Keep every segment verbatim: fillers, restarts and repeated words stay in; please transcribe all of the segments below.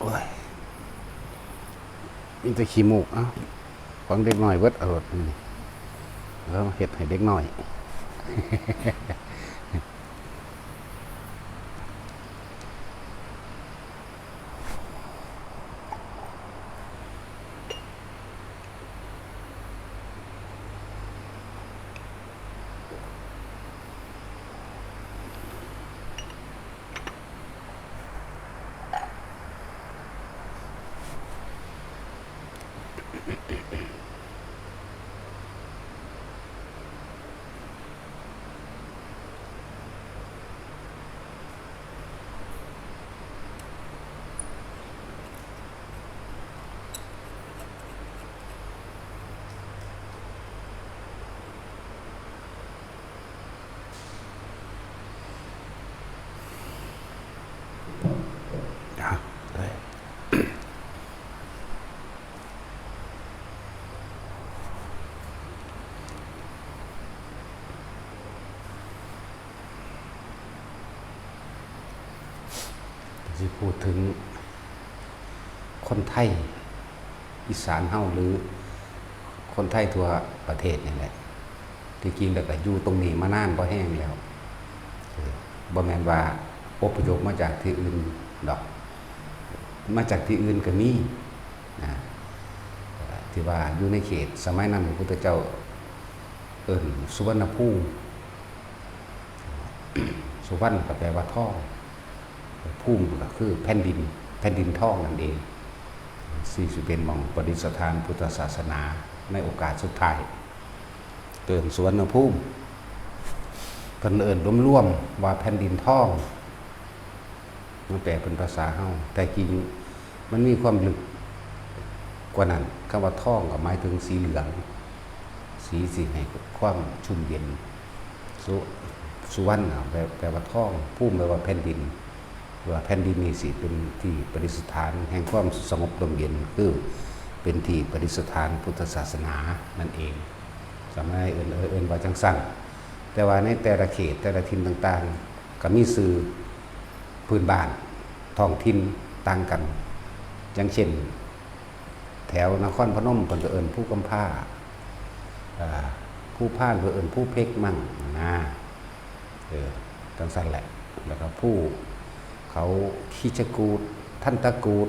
โอ้ย มีแต่ขี้มูก เอ้า ของเด็กน้อยเบิด เอาโลดนี่ แล้วเฮ็ดให้เด็กน้อย อ่ะ ได้ สิพูดถึงคนไทยอีสานเฮา หรือคนไทยทั่วประเทศนี่แหละ ที่จริงแล้วก็อยู่ตรงนี้มานานพอแฮงแล้ว เออ บ่แม่นว่าอพยพมาจากที่อื่นดอก มาจากที่อื่นก็มี นะ เอ่อ ที่ว่าอยู่ในเขตสมัยนั้นพระพุทธเจ้าเอิ้นสุวรรณภูมิ สุวรรณก็แปลว่าทอง ภูมิก็คือแผ่นดิน แผ่นดินทองนั่นเอง ซึ่งสิเป็นหม่องประดิษฐานพุทธศาสนาในโอกาสสุดท้าย เอิ้นสุวรรณภูมิ เพิ่นเอิ้นรวมๆว่าแผ่นดินทอง มันแปลเป็นภาษาเฮา แต่จริงมันมีความลึกกว่านั้น คำว่าทองก็หมายถึงสีเหลือง สีสิให้ความชุ่มเย็น สุ สุวรรณน่ะ แปล แปลว่าทอง ภูมิแปลว่าแผ่นดิน ว่าแผ่นดินนี้สิเป็นที่ประดิษฐานแห่งความสงบร่มเย็น คือเป็นที่ประดิษฐานพุทธศาสนานั่นเอง สมัยเอิ้น เอิ้น เอิ้นว่าจั่งซั้น แต่ว่าในแต่ละเขตแต่ละถิ่นต่างๆ ก็มีชื่อพื้นบ้านท้องถิ่นต่างกัน อย่างเช่น แถวนครพนมเพิ่นก็เอิ้นภูกำพร้า อ่า ภูพานเพิ่นเอิ้นภูเพกมั่งนะ เออ จั่งซั้นแหละ แล้วก็ภูเขาคิชกูฏ ทันตะกูฏ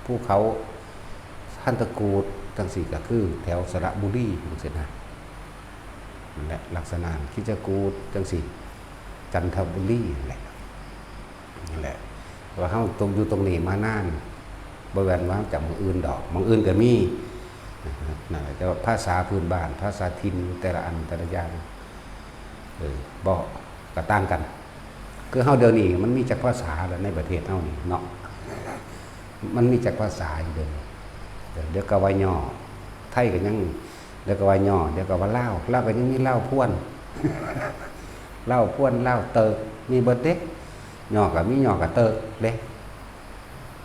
ภูเขาทันตะกูฏ จั่งซี้ก็คือแถวสระบุรีจั่งซี้นะ นั่นแหละ ลักษณะคิชกูฏจั่งซี้ จันทบุรีนั่นแหละ นั่นแหละ ว่าเฮาตรง อยู่ตรงนี้มานาน บ่แม่นว่าจากหม่องอื่นดอก หม่องอื่นก็มี นั่นแหละ แต่ว่าภาษาพื้นบ้าน ภาษาถิ่นแต่ละอันแต่ละอย่าง เออ บ่ ก็ต่างกัน คือเฮาเดี๋ยวนี้มันมีจักภาษาแล้วในประเทศเฮานี่เนาะ มันมีจักภาษาอยู่เดี๋ยวนี้ เดี๋ยวก็ว่าย่อ ไทยก็ยัง เดี๋ยวก็ว่าย่อ เดี๋ยวก็ว่าลาว ลาวก็ยังมีลาวพวน ลาวพวน ลาวเติก มีเบิดเด้ ย่อก็มีย่อก็เติกเด้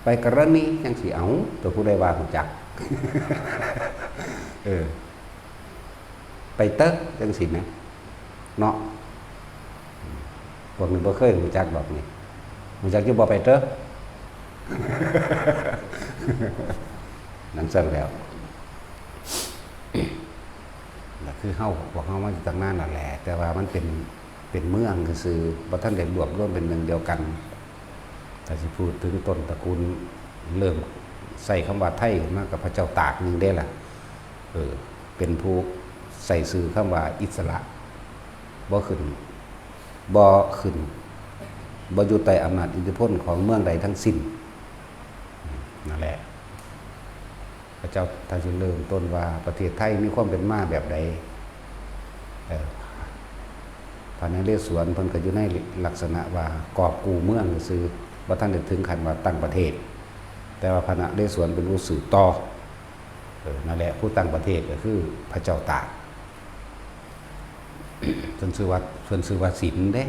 ไปกรณีจั่งซี้ เอ้า ตัวผู้ใดว่าฮู้จัก เออ ไปเติกจั่งซี้แหม เนาะ พวกนี้บ่เคยฮู้จักดอกนี่ ฮู้จักอยู่บ่ ไปเติก นั่นซั่นแล้ว ก็คือเฮา พวกเฮามาอยู่ตั้งนานแล้วแหละ แต่ว่ามันเป็น เป็นเมืองซื่อๆ บ่ทันได้รวบรวมเป็นหนึ่งเดียวกัน ถ้าสิพูดถึงต้นตระกูล เริ่มใช้คำว่าไทยขึ้นมากับพระเจ้าตากหนึ่งเด้ล่ะ เออ เป็นผู้ใช้ชื่อคำว่าอิสระ บ่ขึ้น บ่ขึ้น บ่อยู่ใต้อำนาจอิทธิพลของเมืองใดทั้งสิ้น นั่นแหละ พระเจ้าท่านจึงเริ่มต้นว่าประเทศไทยมีความเป็นมาแบบใด เอ่อ พระนเรศวรเพิ่นก็อยู่ในลักษณะว่ากอบกู้เมืองซื่อ บ่ทันได้ถึงขั้นว่าตั้งประเทศ แต่ว่าพระนเรศวรเป็นผู้สืบต่อ เออ นั่นแหละ ผู้ตั้งประเทศก็คือพระเจ้าตาก เพิ่นชื่อว่า เพิ่นชื่อว่าสินเด้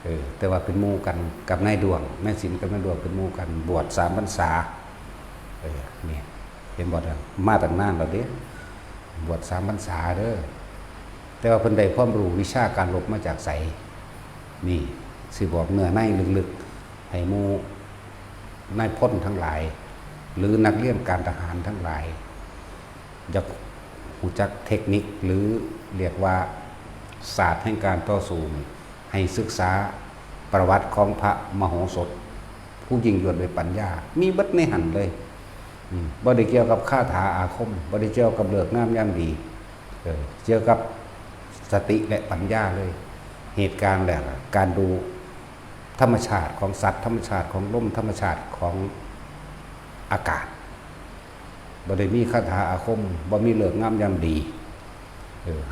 เออ แต่ว่าเป็นหมู่กันกับนายดวง นายสินกับนายดวงเป็นหมู่กัน บวชสามพรรษา เออ นี่ เห็นบ่ล่ะ มาตั้งนานแล้วเด้ บวชสามพรรษาเด้อ แต่ว่าเพิ่นได้ความรู้วิชาการรบมาจากไส นี่ สิบอกเนื้อในลึกๆ ให้หมู่ นายพลทั้งหลาย หรือนักเรียนการทหารทั้งหลาย อยากรู้จักเทคนิค หรือเรียกว่าศาสตร์แห่งการต่อสู้นี่ ให้ศึกษาประวัติของพระมโหสถ ผู้ยิ่งยวดด้วยปัญญา มีเบิดในหั่นเลย อืม บ่ได้เกี่ยวกับคาถาอาคม บ่ได้เกี่ยวกับฤกษ์งามยามดี เออ เกี่ยวกับสติและปัญญาเลย เหตุการณ์และการดูธรรมชาติของสัตว์ ธรรมชาติของลม ธรรมชาติของอากาศ บ่ได้มีคาถาอาคม บ่มีฤกษ์งามยามดี เออ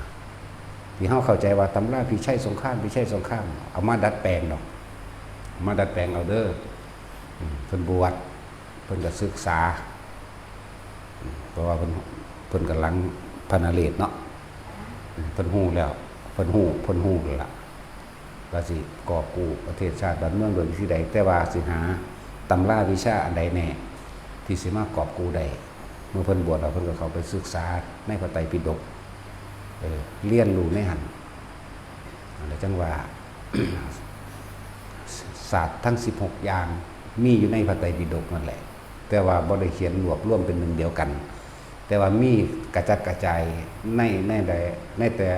ที่เฮาเข้าใจว่าตำราพิชัยสงคราม พิชัยสงคราม เอามาดัดแปลงดอก เอามาดัดแปลงเอาเด้อ อืม เพิ่นบวช เพิ่นก็ศึกษา อืม เพราะว่าเพิ่น เพิ่นกำลังพระนเรศวรเนาะ อืม เพิ่นฮู้แล้ว เพิ่นฮู้ เพิ่นฮู้แล้วล่ะ ว่าสิกอบกู้ประเทศชาติบ้านเมืองโดยวิธีใด แต่ว่าสิหาตำราวิชาอันใดแน่ ที่สิมากอบกู้ได้ เมื่อเพิ่นบวชแล้ว เพิ่นก็เข้าไปศึกษาในพระไตรปิฎก เออ เรียนรู้ในหั่น นั่นแหละจั่งว่า ศาสตร์ทั้งสิบหกอย่าง มีอยู่ในพระไตรปิฎกนั่นแหละ แต่ว่าบ่ได้เขียนรวบรวมเป็นหนึ่งเดียวกัน แต่ว่ามีกระจัดกระจายใน ในใด ในแต่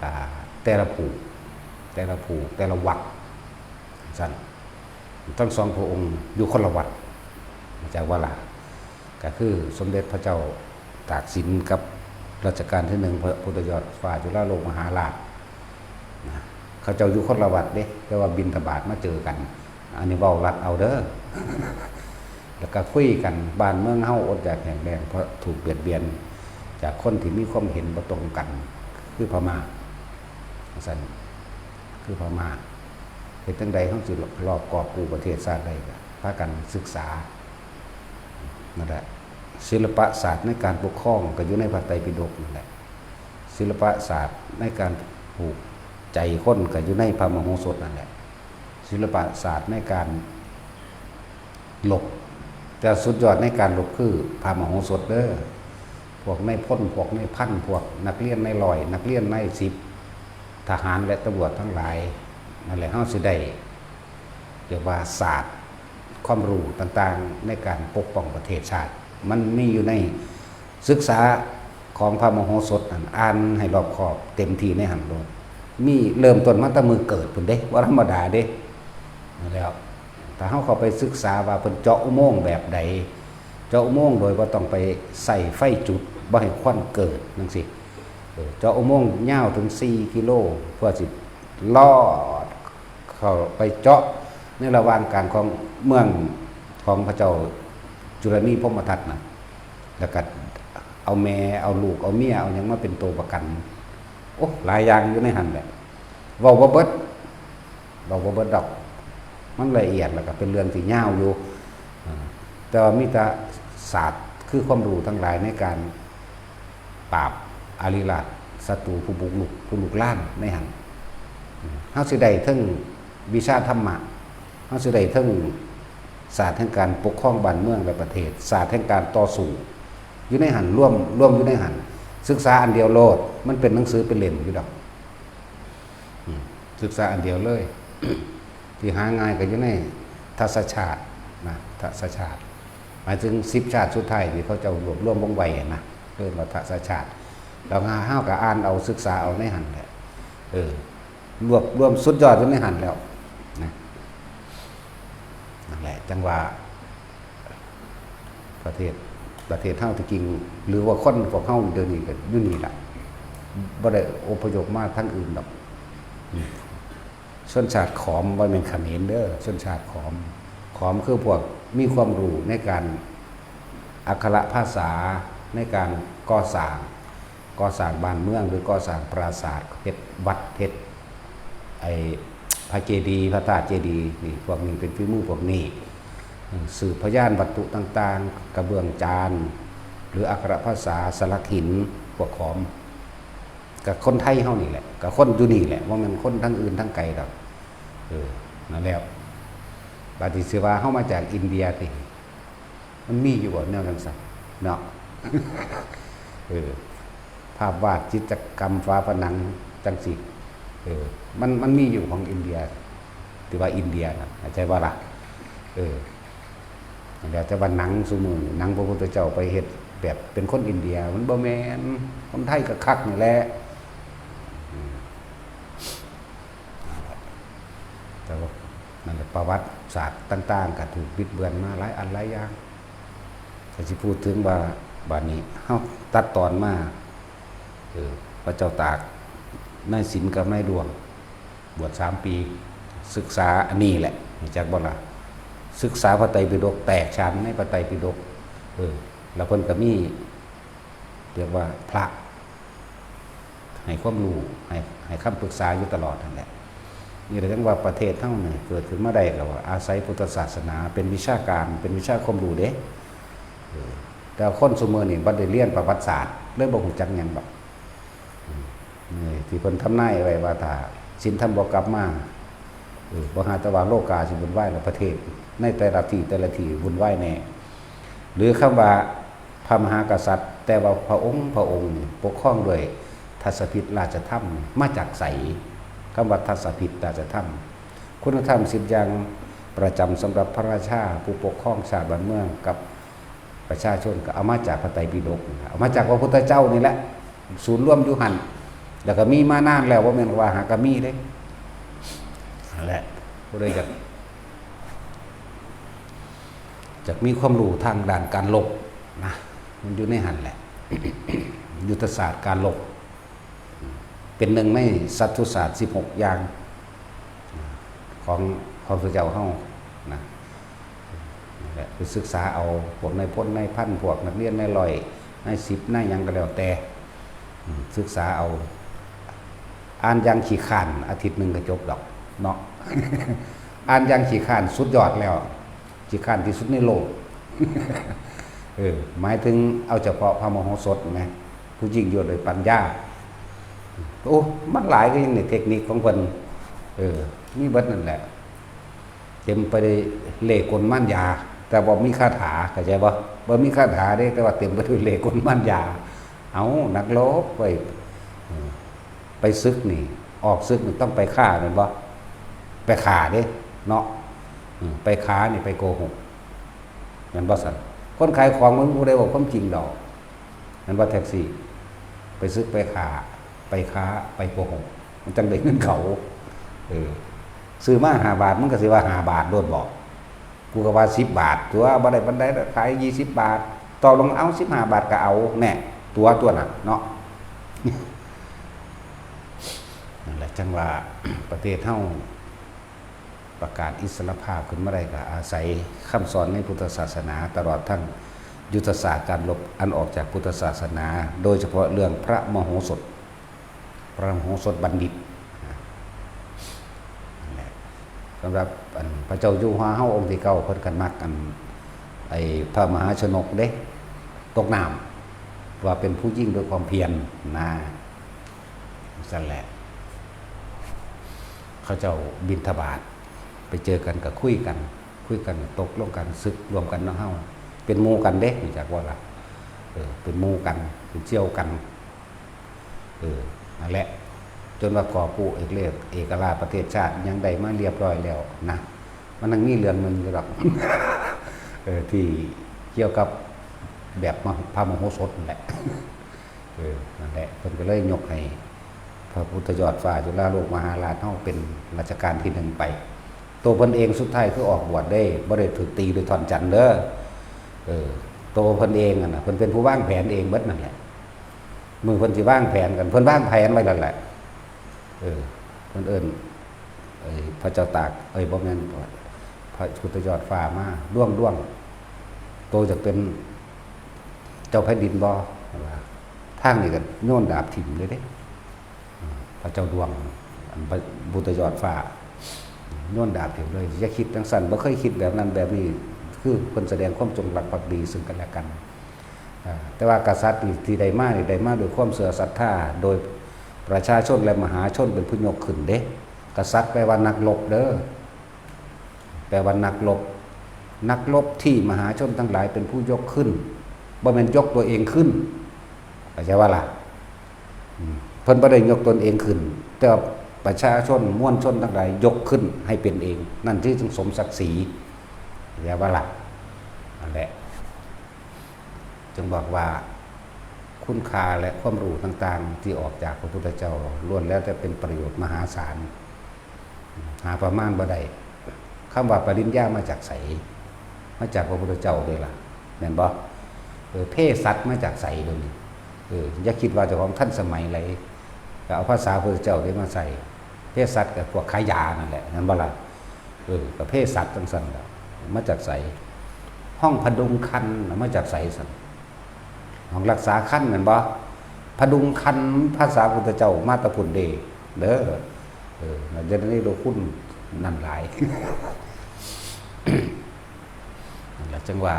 อ่า แต่ละผูก แต่ละผูก แต่ละวรรค ซั่น ทั้งสองพระองค์อยู่คนละวัด เข้าใจบ่ล่ะ ก็คือสมเด็จพระเจ้าตากสินกับรัชกาลที่หนึ่ง พระพุทธยอดฟ้าจุฬาโลกมหาราช นะ เขาเจ้าอยู่คนละวัดเด้ แต่ว่าบิณฑบาตมาเจอกัน อันนี้เว้าลัดเอาเด้อ แล้วก็คุยกัน บ้านเมืองเฮาอดอยากแห้งแล้ง เพราะถูกเบียดเบียนจากคนที่มีความเห็นบ่ตรงกัน คือพม่า ซั่น คือพม่า เฮ็ดจั่งใดเฮาสิลอกกอบกู้ประเทศชาติได้ ก็พากันศึกษา นั่นแหละ ศิลปศาสตร์ในการปกครองก็อยู่ในพระไตรปิฎกนั่นแหละ ศิลปศาสตร์ในการผูกใจคนก็อยู่ในพระมโหสถนั่นแหละ ศิลปศาสตร์ในการรบ แต่สุดยอดในการรบคือพระมโหสถเด้อ พวกนายพล พวกนายพัน พวกนักเรียนนายร้อย นักเรียนนายสิบ ทหารและตำรวจทั้งหลาย นั่นแหละ เฮาสิได้ เรียกว่าศาสตร์ความรู้ต่างๆ ในการปกป้องประเทศชาติ มันมีอยู่ในศึกษาของพระมโหสถนั่น อ่านให้รอบคอบเต็มที่ในหั่นโลด มีเริ่มต้นมาแต่มื้อเกิดพุ้นเด้ บ่ธรรมดาเด้ นั่นแหล้ว ถ้าเฮาเข้าไปศึกษาว่าเพิ่นเจาะอุโมงค์แบบใด เจาะอุโมงค์โดยบ่ต้องไปใช้ไฟจุด บ่ให้ควันเกิดจั่งซี้ เออ เจาะอุโมงค์ยาวถึงสี่กิโล เพื่อสิลอดเข้าไปเจาะในระหว่างกลางของเมืองของพระเจ้าจุลนีพรหมทัตน่ะ แล้วก็เอาแม่ เอาลูก เอาเมีย เอาหยังมาเป็นตัวประกัน โอ้ หลายอย่างอยู่ในหั่นแหละ เว้าบ่เบิด เว้าบ่เบิดดอก มันละเอียด แล้วก็เป็นเรื่องที่ยาวอยู่ อ่า แต่ว่ามีแต่ศาสตร์ คือความรู้ทั้งหลายในการปราบอาริราชศัตรูผู้บุกรุก ผู้ลุกรานในหั่น อืม เฮาสิได้เทิงวิชาธรรมะ เฮาสิได้เทิงศาสตร์แห่งการปกครองบ้านเมืองและประเทศ ศาสตร์แห่งการต่อสู้ อยู่ในหั่น รวม รวมอยู่ในหั่น ศึกษาอันเดียวโลด มันเป็นหนังสือเป็นเล่มอยู่ดอก อืม ศึกษาอันเดียวเลย ที่หาง่ายก็อยู่ในทัศชาตินะ ทัศชาติ หมายถึงสิบชาติสุดท้ายที่เขาเจ้ารวบรวมวงไว้นะ เอิ้นว่าทัศชาติ แล้วเฮาก็อ่านเอา ศึกษาเอาในหั่นแหละ เออ รวบรวมสุดยอดอยู่ในหั่นแล้วนะ นั่นแหละ จั่งว่า ประเทศ ประเทศเฮาที่จริง หรือว่าคนพวกเฮาเดี๋ยวนี้ก็อยู่นี่ล่ะ บ่ได้อพยพมาทางอื่นดอก อืม ชนชาติขอม บ่แม่นเขมรเด้อ ชนชาติขอม ขอมคือพวกมีความรู้ในการอักขระภาษา ในการก่อสร้าง ก่อสร้างบ้านเมือง หรือก่อสร้างปราสาท เฮ็ดวัด เฮ็ดไอ้พระเจดีย์ พระธาตุเจดีย์ นี่ พวกนี้เป็นฝีมือพวกนี้ อืม สืบพยานวัตถุต่างๆ กระเบื้องจาน หรืออักขระภาษา สลักหิน พวกขอม ก็คนไทยเฮานี่แหละ ก็คนอยู่นี่แหละ บ่แม่นคนทางอื่นทางไกลดอก เออ นั่นแหละ บาดนี้สิว่าเฮามาจากอินเดียติ มันมีอยู่บ่แนวจั่งซั้นเนาะ เออ ภาพวาดจิตรกรรมฝาผนังจั่งซี้ เออ มัน มันมีอยู่ของอินเดีย ที่ว่าอินเดียน่ะ เข้าใจบ่ล่ะ เออ แล้วแต่ว่าหนังซุมื้อนี่ หนังพระพุทธเจ้าไปเฮ็ดแบบเป็นคนอินเดีย มันบ่แม่น คนไทยก็คักนี่แหละ อืม แต่ว่านั่นแหละ ประวัติศาสตร์ต่างๆ ก็ถูกบิดเบือนมาหลายอันหลายอย่าง ก็สิพูดถึงว่า บัดนี้เฮาตัดตอนมา เออ พระเจ้าตาก นายสินกับนายดวง บวชสามปี ศึกษาอันนี้แหละ รู้จักบ่ล่ะ ศึกษาพระไตรปิฎก แตกฉานในพระไตรปิฎก เออ แล้วเพิ่นก็มี เรียกว่าพระ ให้ความรู้ ให้ ให้คำปรึกษาอยู่ตลอดนั่นแหละ นี่แหละจั่งว่าประเทศเฮานี่เกิดขึ้นมาได้ก็ว่าอาศัยพุทธศาสนาเป็นวิชาการ เป็นวิชาความรู้เด้ เออ แต่คนซุมื้อนี่บ่ได้เรียนประวัติศาสตร์ เลยบ่รู้จักหยังดอก อืม นี่ที่เพิ่นทำนายไว้ว่าถ้าศีลธรรมบ่กลับมา เออ บ่หาแต่ว่าโลกาสิวุ่นวายแล้ว ประเทศในแต่ละที่แต่ละที่วุ่นวายแน่ หรือคำว่าพระมหากษัตริย์ แต่ว่าพระองค์ พระองค์นี่ปกครองด้วยทศพิธราชธรรม มาจากไส คำว่าทศพิธราชธรรม คุณธรรมสิบอย่างประจำสำหรับพระราชาผู้ปกครองชาติบ้านเมืองกับประชาชน ก็เอามาจากพระไตรปิฎกนี่ล่ะ เอามาจากพระพุทธเจ้านี่แหละ ศูนย์รวมอยู่หั่น แล้วก็มีมานานแล้ว บ่แม่นว่าหากะมีเด้ นั่นแหละ ผู้ใดอยาก อยากมีความรู้ทางด้านการรบนะ มันอยู่ในหั่นแหละ ยุทธศาสตร์การรบ เป็นหนึ่งในสัตตุศาสตร์สิบหกอย่าง ของ ของพระพุทธเจ้าเฮานะ นั่นแหละ ไปศึกษาเอาพวกนายพลนายพัน พวกนักเรียนนายร้อย นายสิบ นายหยังก็แล้วแต่ อืม ศึกษาเอา อ่านอย่างขี้คร้าน อาทิตย์หนึ่งก็จบดอกเนาะ อ่านอย่างขี้คร้านสุดยอดแล้ว ขี้คร้านที่สุดในโลก เออ หมายถึงเอาเฉพาะพระมโหสถนะ ผู้ยิ่งยวดด้วยปัญญา โอ้ มันหลายก็ยังในเทคนิคของเพิ่น เออ มีเบิดนั่นแหละ เต็มไปด้วยเล่ห์กลมารยา แต่บ่มีคาถา เข้าใจบ่ บ่มีคาถาเด้ แต่ว่าเต็มไปด้วยเล่ห์กลมารยา เอานักรบไป เออ ไปศึกนี่ ออกศึกนี่ต้องไปฆ่าแม่นบ่ ไปฆ่าเด้ เนาะ อืม ไปฆ่านี่ไปโกหก แม่นบ่ซั่น คนขายของมันบ่ได้เว้าความจริงดอก แม่นบ่แท็กซี่ ไปศึกไปฆ่า ไปฆ่า ไปโกหก มันจั่งได้เงินเขา เออ ซื้อมาห้าบาท มันก็สิว่าห้าบาทโลดบ่ กูก็ว่าสิบบาท ตั๋ว บ่ได้ปานใดดอก ขายยี่สิบบาท ต่อลง เอา สิบห้าบาทก็เอา แน่ ตั๋ว ตั๋วน่ะเนาะ นั่นแหละ จั่งว่า ประเทศเฮาประกาศอิสรภาพขึ้นมาได้ ก็อาศัยคำสอนในพุทธศาสนา ตลอดทั้งยุทธศาสตร์การรบอันออกจากพุทธศาสนา โดยเฉพาะเรื่องพระมโหสถ พระมโหสถบัณฑิต นะ นั่นแหละ สำหรับอันพระเจ้าอยู่หัวเฮาองค์ที่เก้า เพิ่นก็มักอัน ไอ้พระมหาชนกเด้ ตกน้ำ ว่าเป็นผู้ยิ่งด้วยความเพียรนะ ซั่นแหละ เขาเจ้าบิณฑบาต ไปเจอกันก็คุยกัน คุยกันก็ตกลงกัน ศึกร่วมกันเนาะเฮา เป็นหมู่กันเด้ รู้จักบ่ล่ะ เออ เป็นหมู่กัน เป็นเสี่ยวกัน เออ นั่นแหละ จนว่ากอบกู้เอกเลก เอกราชประเทศชาติยังได้มาเรียบร้อยแล้วนะ มันยังมีเรื่องหนึ่งอยู่ดอก เออ ที่เกี่ยวกับแบบมห- พระมโหสถนั่นแหละ เออ นั่นแหละ เพิ่นก็เลยยกให้พระพุทธยอดฟ้าจุฬาโลกมหาราชเฮาเป็นรัชกาลที่หนึ่งไป ตัวเพิ่นเองสุดท้ายคือออกบวชเด้ บ่ได้ถูกตีด้วยท่อนจันทร์เด้อ เออ ตัวเพิ่นเองอะนะ เพิ่นเป็นผู้วางแผนเองเบิดนั่นแหละ มื้อเพิ่นสิวางแผนกัน เพิ่นวางแผนไว้แล้วแหละ เออ เพิ่นเอิ้น ไอ้พระเจ้าตาก เอ้ย บ่แม่น พระพุทธยอดฟ้ามา ดวง ดวง โตอยากเป็นเจ้าแผ่นดินบ่ ว่า ทางนี้ก็โยนดาบถิ่มเลยเด้ พระเจ้าดวง อันพระพุทธยอดฟ้า โยนดาบถิ่มเลย อย่าคิดจั่งซั่น บ่เคยคิดแบบนั้นแบบนี้ คือเพิ่นแสดงความจงรักภักดีซึ่งกันและกัน อ่า แต่ว่ากษัตริย์นี่ที่ได้มานี่ ได้มาด้วยความเชื่อศรัทธา โดยประชาชนและมหาชนเป็นผู้ยกขึ้นเด้ กษัตริย์แปลว่านักรบเด้อ แปลว่านักรบ นักรบที่มหาชนทั้งหลายเป็นผู้ยกขึ้น บ่แม่นยกตัวเองขึ้น เข้าใจว่าล่ะ อืม เพิ่นบ่ได้ยกตนเองขึ้น แต่ว่าประชาชนมวลชนทั้งหลายยกขึ้นให้เป็นเอง นั่นที่จึงสมศักดิ์ศรี เข้าใจว่าล่ะ นั่นแหละ จึงบอกว่าคุณค่าและความรู้ต่างๆ ที่ออกจากพระพุทธเจ้าล้วนแล้วแต่เป็นประโยชน์มหาศาล หาประมาณบ่ได้ คำว่าปริญญามาจากไส มาจากพระพุทธเจ้าเลยล่ะ แม่นบ่ เออ เภสัชมาจากไสเดี๋ยวนี้ เออ อย่าคิดว่าเจ้าของทันสมัยเลย ก็เอาภาษาพระพุทธเจ้าได้มาใส่ เภสัชกับพวกขายยานั่นแหละ แม่นบ่ล่ะ เออ ก็เภสัชจังซั่นล่ะ มาจากไส ห้องพดุงครรภ์น่ะมาจากไสซั่น ห้องรักษาครรภ์แม่นบ่ พดุงครรภ์ภาษาพุทธเจ้ามาแต่พุ้นเด้ เด้อ เออ เดี๋ยวนี้โลกคุณนั่นหลาย นั่นแหละจังว่า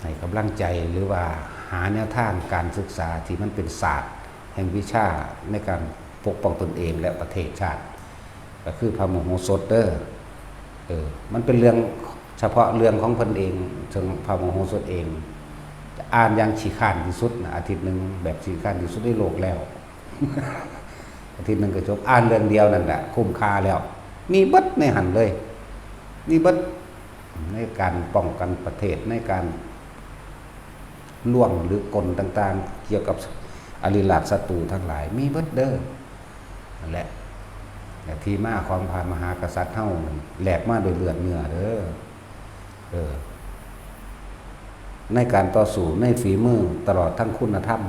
ให้กำลังใจหรือว่าหาแนวทางการศึกษาที่มันเป็นศาสตร์แห่งวิชาในการปกป้องตนเองและประเทศชาติ ก็คือพระมโหสถเด้อ เออ มันเป็นเรื่องเฉพาะเรื่องของเพิ่นเอง เชิงพระมโหสถเอง อ่านอย่างขี้คร้านที่สุดนะ อาทิตย์หนึ่งแบบขี้คร้านที่สุดในโลกแล้ว อาทิตย์หนึ่งก็จบ อ่านเรื่องเดียวนั่นแหละ คุ้มค่าแล้ว มีเบิดในหั่นเลย มีเบิดในการป้องกันประเทศ ในการล่วงหรือกลต่างๆ เกี่ยวกับอริราชศัตรูทั้งหลาย มีเบิดเด้อ นั่นแหละ และที่มาของพระมหากษัตริย์เฮานั่นแลกมาด้วยเลือดเนื้อเด้อ เออ ในการต่อสู้ ในฝีมือ ตลอดทั้งคุณธรรม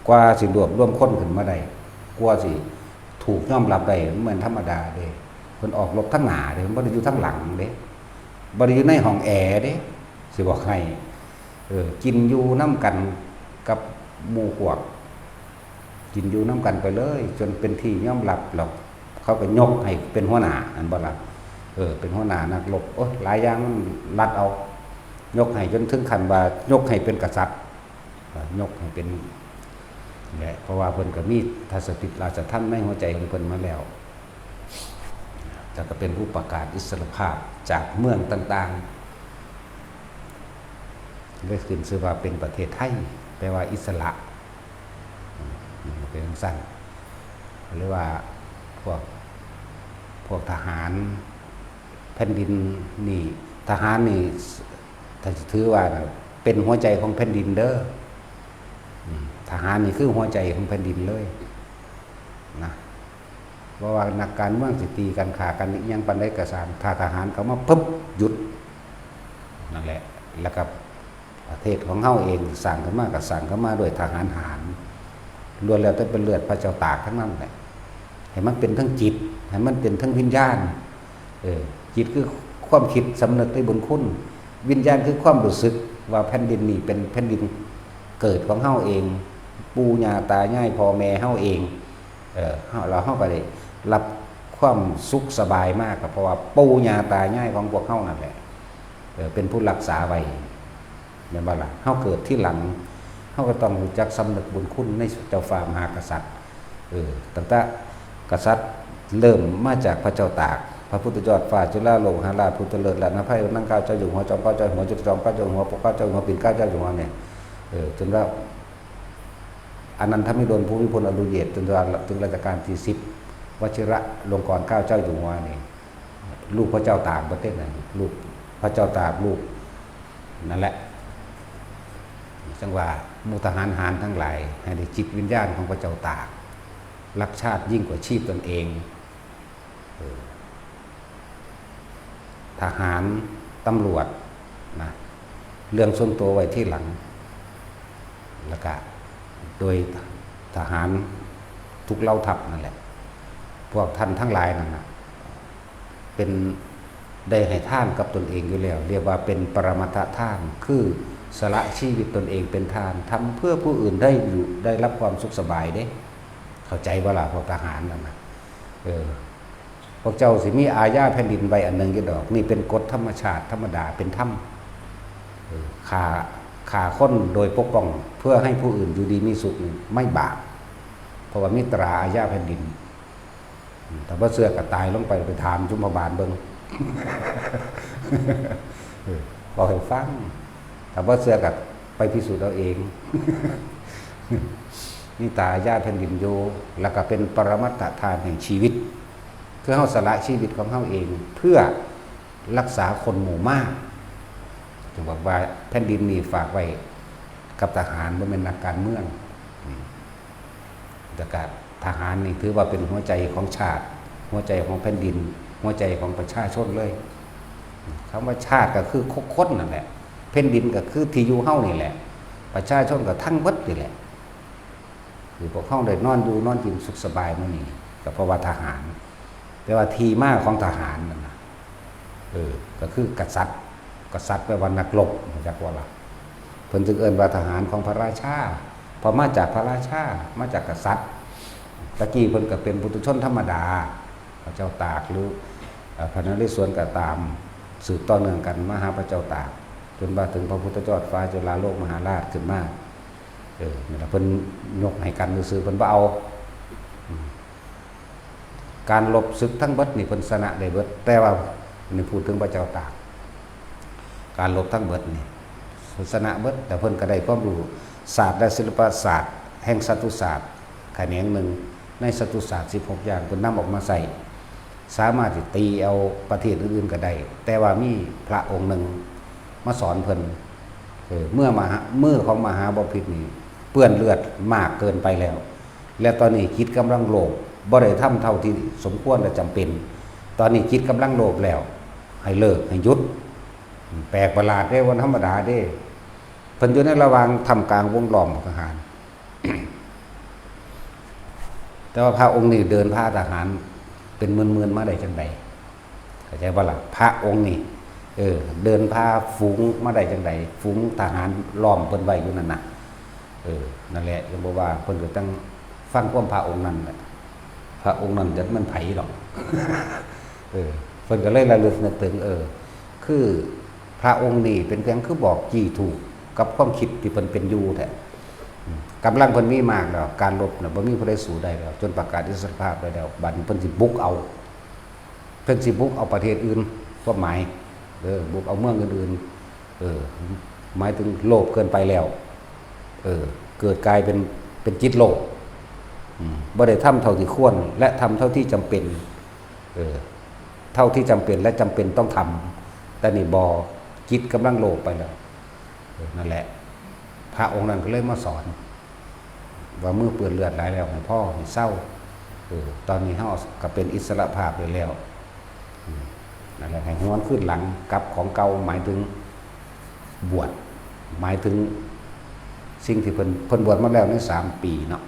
กว่าสิรวบรวมคนขึ้นมาได้ กว่าสิถูกยอมรับได้ มันบ่แม่นธรรมดาเด้ เพิ่นออกรบทั้งหน้าเด้ เพิ่นบ่ได้อยู่ทั้งหลังเด้ บ่ได้อยู่ในห้องแอร์เด้ สิบอกให้ เออ กินอยู่นำกันกับหมู่พวก กินอยู่นำกันไปเลย จนเป็นที่ยอมรับ แล้วเขาก็ยกให้เป็นหัวหน้า อันบ่ล่ะ เออ เป็นหัวหน้านักรบ โอ้ย หลายอย่างมันลัดเอา ยกให้จนถึงขั้นว่ายกให้เป็นกษัตริย์ ยกให้เป็น และเพราะว่าเพิ่นก็มีทัศติราชธรรมในหัวใจของเพิ่นมาแล้ว แล้วก็เป็นผู้ประกาศอิสรภาพจากเมืองต่างๆ เลยขึ้นชื่อว่าเป็นประเทศไทย แปลว่าอิสระ อืม เป็นจั่งซั้น หรือว่าพวก พวกทหารแผ่นดินนี่ ทหารนี่ ถ้าสิถือว่าน่ะ เป็นหัวใจของแผ่นดินเด้อ อืม ทหารนี่คือหัวใจของแผ่นดินเลยนะ เพราะว่านักการเมืองสิตีกัน ฆ่ากันอิหยังปานใดก็ซ่าง ถ้าทหารเข้ามาปุ๊บ หยุด นั่นแหละ แล้วก็ประเทศของเฮาเองสร้างขึ้นมาก็สร้างขึ้นมาด้วยทหารหาร ล้วนแล้วแต่เป็นเลือดพระเจ้าตากทั้งนั้นแหละ ให้มันเป็นทั้งจิต ให้มันเป็นทั้งวิญญาณ เออ จิตคือความคิดสำนึกในบุญคุณ วิญญาณคือความรู้สึกว่าแผ่นดินนี้เป็นแผ่นดินเกิดของเฮาเอง ปู่ย่าตายายพ่อแม่เฮาเอง เออ เฮา แล้วเฮาก็ได้รับความสุขสบายมาก ก็เพราะว่าปู่ย่าตายายของพวกเฮานั่นแหละ เออ เป็นผู้รักษาไว้ แม่นบ่ล่ะ เฮาเกิดทีหลัง เฮาก็ต้องรู้จักสำนึกบุญคุณในเจ้าฟ้ามหากษัตริย์ เออ ตั้งแต่กษัตริย์เริ่มมาจากพระเจ้าตาก พระพุทธยอดฟ้าจุฬาโลกมหาราช พุทธเลิศ และนภัย นางเกล้าเจ้าอยู่หัว จอมเกล้าเจ้าอยู่หัว จตุจอมเกล้าเจ้าอยู่หัว ปกเกล้าเจ้าอยู่หัว ปิ่นเกล้าเจ้าอยู่หัวเนี่ย เออ จนว่า อนันทมิโดนภูมิพลอดุลยเดช จนว่าถึงรัชกาลที่สิบ วชิระลงกรณ์เกล้าเจ้าอยู่หัวนี่ ลูกพระเจ้าตากประเทศนั้น ลูกพระเจ้าตาก ลูก นั่นแหละ จังว่าหมู่ทหารหารทั้งหลาย ให้ได้จิตวิญญาณของพระเจ้าตาก รักชาติยิ่งกว่าชีพตนเอง เออ ทหาร ตำรวจ นะ เรื่องส่วนตัวไว้ทีหลัง แล้วก็โดยทหารทุกเหล่าทัพนั่นแหละ พวกท่านทั้งหลายนั่นน่ะ เป็น ได้ให้ทานกับตนเองอยู่แล้ว เรียกว่าเป็นปรมัตถทาน คือสละชีวิตตนเองเป็นทาน ทำเพื่อผู้อื่นได้อยู่ ได้รับความสุขสบายเด้ เข้าใจบ่ล่ะ พวกทหารนั่นน่ะ เออ พวกเจ้าสิมีอาญาแผ่นดินไว้อันหนึ่งอยู่ดอก นี่เป็นกฎธรรมชาติธรรมดา เป็นธรรม เออ ฆ่า ฆ่าคนโดยปกป้อง เพื่อให้ผู้อื่นอยู่ดีมีสุขนี่ไม่บาป เพราะว่ามีตราอาญาแผ่นดิน อืม ถ้าบ่เชื่อก็ตายลงไป ไปถามชุมพบาลเบิ่ง เออ เว้าให้ฟัง ถ้าบ่เชื่อก็ไปพิสูจน์เอาเอง มีตราอาญาแผ่นดินอยู่ แล้วก็เป็นปรมัตถทานแห่งชีวิต คือเฮาสละชีวิตของเฮาเอง เพื่อ รักษาคนหมู่มาก จึงบอกว่าแผ่นดินนี่ฝากไว้กับทหาร บ่แม่นนักการเมือง อืม แต่ก็ทหารนี่ถือว่าเป็นหัวใจของชาติ หัวใจของแผ่นดิน หัวใจของประชาชนเลย คำว่าชาติก็คือคนนั่นแหละ แผ่นดินก็คือที่อยู่เฮานี่แหละ ประชาชนก็ทั้งเบิดนี่แหละ คือพวกเฮาได้นอนอยู่นอนกินสุขสบายมื้อนี้ ก็เพราะว่าทหาร แต่ว่าที่มาของทหารนั่นน่ะ เออ ก็คือกษัตริย์ กษัตริย์แปลว่านักรบ รู้จักบ่ล่ะ เพิ่นจึงเอิ้นว่าทหารของพระราชา เพราะมาจากพระราชา มาจากกษัตริย์ ตะกี้เพิ่นก็เป็นปุถุชนธรรมดา พระเจ้าตากหรือ เอ่อ พระนเรศวรก็ตาม สืบต่อเนื่องกันมาหาพระเจ้าตาก จนมาถึงพระพุทธยอดฟ้าจุฬาโลกมหาราชขึ้นมา เออ นี่ล่ะ เพิ่นยกให้กันซื่อๆ เพิ่นบ่เอา อืม การรบศึกทั้งเบิดนี่เพิ่นชนะได้เบิด แต่ว่านี่พูดถึงพระเจ้าตาก การรบทั้งเบิดนี่เพิ่นชนะเบิด แต่เพิ่นก็ได้ความรู้ศาสตร์และศิลปศาสตร์แห่งสัตตุศาสตร์แขนงหนึ่งในสัตตุศาสตร์สิบหกอย่าง เพิ่นนำออกมาใช้ สามารถที่ตีเอาประเทศอื่นๆก็ได้ แต่ว่ามีพระองค์หนึ่งมาสอนเพิ่น เออ เมื่อมหา มือของมหาบพิตรนี่เปื้อนเลือดมากเกินไปแล้ว และตอนนี้จิตกำลังโลภ บ่ได้ทำเท่าที่สมควรและจำเป็น ตอนนี้จิตกำลังโลภแล้ว ให้เลิก ให้หยุด แปลกประหลาดเด้ บ่ธรรมดาเด้ เพิ่นอยู่ในระหว่างท่ามกลางวงล้อมของทหาร แต่ว่าพระองค์นี่เดินพาทหารเป็นหมื่นๆมาได้จังใด เข้าใจบ่ล่ะ พระองค์นี่ เออ เดินพาฝูงมาได้จังใด ฝูงทหารล้อมเพิ่นไว้อยู่นั่นน่ะ เออ นั่นแหละ ยังบอกว่าเพิ่นก็ต้องฟังความพระองค์นั่นแหละ พระองค์นั่นจักแม่นไผดอก เออ เพิ่นก็เลยระลึกนึกถึง เออ คือพระองค์นี่เป็นเพียงคือบอกจี้ถูกกับความคิดที่เพิ่นเป็นอยู่แท้ อืม กำลังเพิ่นมีมากแล้ว การรบน่ะบ่มีผู้ใดสู้ได้แล้ว จนประกาศอิสรภาพได้แล้ว บัดนี้เพิ่นสิบุกเอา เพิ่นสิบุกเอาประเทศอื่น ความหมาย เออ บุกเอาเมืองอื่นๆ เออ หมายถึงโลภเกินไปแล้ว เออ เกิดกลายเป็น เป็นจิตโลภ อืม บ่ได้ทำเท่าที่ควร และทำเท่าที่จำเป็น เออ เท่าที่จำเป็นและจำเป็นต้องทำ แต่นี่บ่ จิตกำลังโลภไปแล้ว เออ นั่นแหละ พระองค์นั้นก็เลยมาสอน ว่ามือเปื้อนเลือดหลายแล้ว ให้พอ ให้เซา เออ ตอนนี้เฮาก็เป็นอิสรภาพได้แล้ว อืม นั่นแหละ ให้หวนคืนหลังกลับของเก่า หมายถึงบวช หมายถึงสิ่งที่เพิ่น เพิ่นบวชมาแล้วในสามปีเนาะ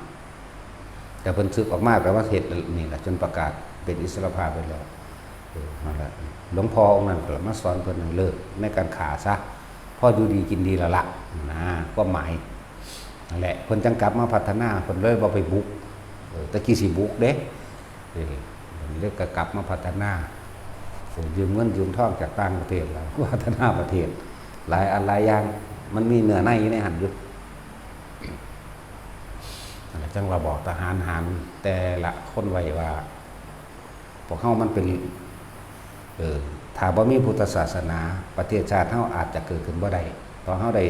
แต่เพิ่นสึกออกมาก็มาเฮ็ดนี่แหละ จนประกาศเป็นอิสรภาพไปแล้ว เออ นั่นแหละ หลวงพ่อองค์นั้นก็มาสอนเพิ่นให้เลิกในการฆ่าซะ พออยู่ดีกินดีแล้วละ นะ ความหมาย นั่นแหละ เพิ่นจังกลับมาพัฒนา เพิ่นเลยบ่ไปบุก เออ แต่กี้สิบุกเด้ เออ เพิ่นเลยก็กลับมาพัฒนา โอ้ ยืมเงินยืมทองจากต่างประเทศแล้ว พัฒนาประเทศ หลายอันหลายอย่าง มันมีเนื้อในอยู่ในหั้นอยู่ นั่นแหละ จังว่าบอกทหารหารแต่ละคนไว้ว่า พวกเฮามันเป็น เออ ถ้าบ่มีพุทธศาสนา ประเทศชาติเฮาอาจจะเกิดขึ้นบ่ได้ เพราะเฮาได้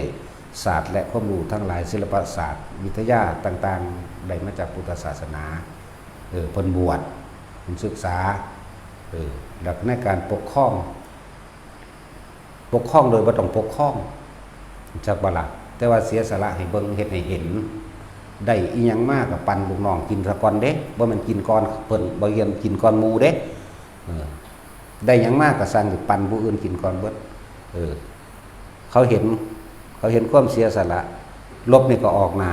ศาสตร์และความรู้ทั้งหลาย ศิลปศาสตร์ วิทยาต่างๆ ได้มาจากพุทธศาสนา เออ เพิ่นบวช เพิ่นศึกษา เออ แล้วในการปกครอง ปกครองโดยบ่ต้องปกครอง จักบ่ล่ะ แต่ว่าเสียสละให้เบิ่ง เฮ็ดให้เห็น ได้อิหยังมาก็ปันลูกน้องกินซะก่อนเด้ บ่แม่นกินก่อนเพิ่น บ่แม่นกินก่อนหมู่เด้ เออ ได้หยังมาก็สั่งสิปันผู้อื่นกินก่อนเบิด เออ เขาเห็น เขาเห็นความเสียสละ รบนี่ก็ออกหน้า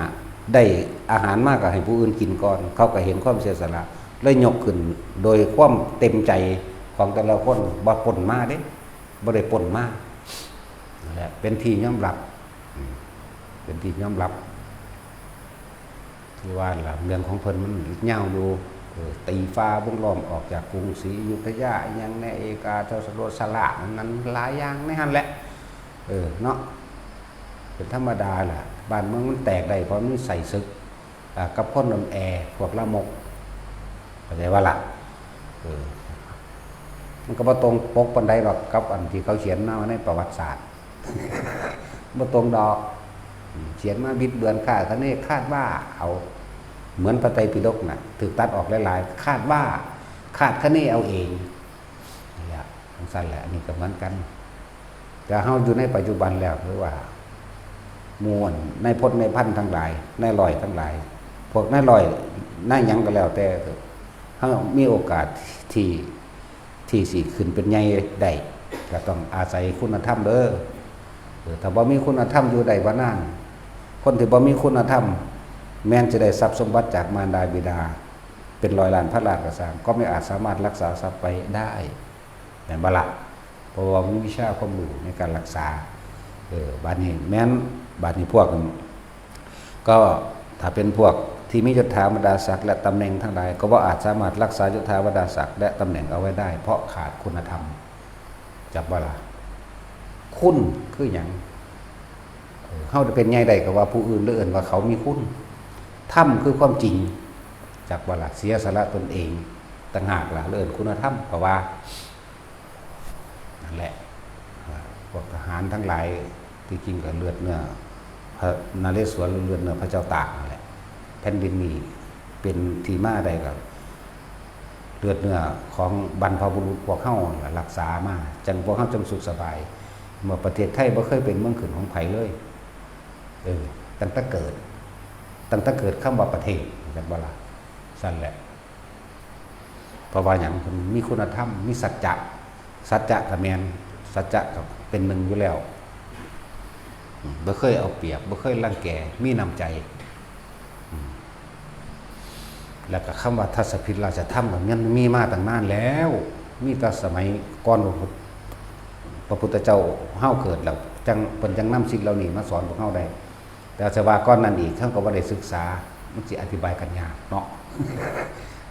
ได้อาหารมาก็ให้ผู้อื่นกินก่อน เขาก็เห็นความเสียสละ เลยยกขึ้นโดยความเต็มใจของแต่ละคน บ่ปล้นมาเด้ บ่ได้ปล้นมา นั่นแหละ เป็นที่ยอมรับ อืม เป็นที่ยอมรับ คือว่าล่ะ เรื่องของเพิ่นมันยาวอยู่ เออ ตีฝ่าวงล้อมออกจากกรุงศรีอยุธยา อิหยังแน่ เอกาทศรสละ นั้นหลายอย่างในหั่นแหละ เออ เนาะ เป็นธรรมดาล่ะ บ้านเมืองมันแตกได้เพราะมันใส่ศึก อ่า กับคนอ่อนแอ พวกลามก เข้าใจบ่ล่ะ เออ มันก็บ่ตรงปกปานใดหรอก กับอันที่เขาเขียนมาในประวัติศาสตร์ บ่ตรงดอก อืม เขียนมาบิดเบือนคาดคะเน คาดว่าเอา เหมือนพระไตรปิฎกน่ะ ถูกตัดออกหลายๆ คาดว่า คาดคะเนเอาเอง นี่แหละ จั่งซั้นแหละ อันนี้ก็เหมือนกัน แต่เฮาอยู่ในปัจจุบันแล้ว คือว่าหมู่นายพลนายพันทั้งหลาย นายร้อยทั้งหลาย พวกนายร้อย นายหยังก็แล้วแต่ เฮามีโอกาสที่ ที่สิขึ้นเป็นใหญ่ได้ ก็ต้องอาศัยคุณธรรมเด้อ เออ ถ้าบ่มีคุณธรรมอยู่ได้บ่นาน คนที่บ่มีคุณธรรม แม้นจะได้ทรัพย์สมบัติจากมารดาบิดา เป็นร้อยล้านพันล้านก็ตาม ก็ไม่อาจสามารถรักษาทรัพย์ไว้ได้ แม่นบ่ล่ะ เพราะว่ามีวิชาความรู้ในการรักษา เออ บาดนี้แม่น บาดนี้พวก ก็ถ้าเป็นพวกที่มียศถาบรรดาศักดิ์และตำแหน่งทั้งหลาย ก็บ่อาจสามารถรักษายศถาบรรดาศักดิ์และตำแหน่งเอาไว้ได้ เพราะขาดคุณธรรม จักบ่ล่ะ คุณคือหยัง เออ เฮาจะเป็นใหญ่ได้ก็ว่าผู้อื่นเอิ้นว่าเขามีคุณ ธรรมคือความจริง จักบ่ล่ะ เสียสละตนเองต่างหากล่ะ เอิ้นคุณธรรม เพราะว่า นั่นแหละ พวกทหารทั้งหลาย ที่จริงก็เลือดเนื้อพระนเรศวร เลือดเนื้อพระเจ้าตากนั่นแหละ แผ่นดินนี้เป็นที่มาได้ก็เลือดเนื้อของบรรพบุรุษพวกเฮาล่ะรักษามา จั่งพวกเฮาจั่งสุขสบาย เมื่อประเทศไทยบ่เคยเป็นเมืองขึ้นของไผเลย เออ ตั้งแต่เกิด ตั้งแต่เกิดคำว่าประเทศ จักบ่ล่ะ ซั่นแหละ เพราะว่าหยัง เพิ่นมีคุณธรรม มีสัจจะ สัจจะก็แม่น สัจจะก็เป็นหนึ่งอยู่แล้ว อืม บ่เคยเอาเปรียบ บ่เคยรังแก มีน้ำใจ อืม แล้วก็คำว่าทัศพิธราชธรรมก็มันมีมาตั้งนานแล้ว มีแต่สมัยก่อนพระพุทธ พระพุทธเจ้าเฮาเกิดแล้ว จั่ง เพิ่นจั่งนำสิ่งเหล่านี้มาสอนพวกเฮาได้ แต่จะว่าก่อนนั้นอีก เฮาก็บ่ได้ศึกษา มันสิอธิบายกันยากเนาะ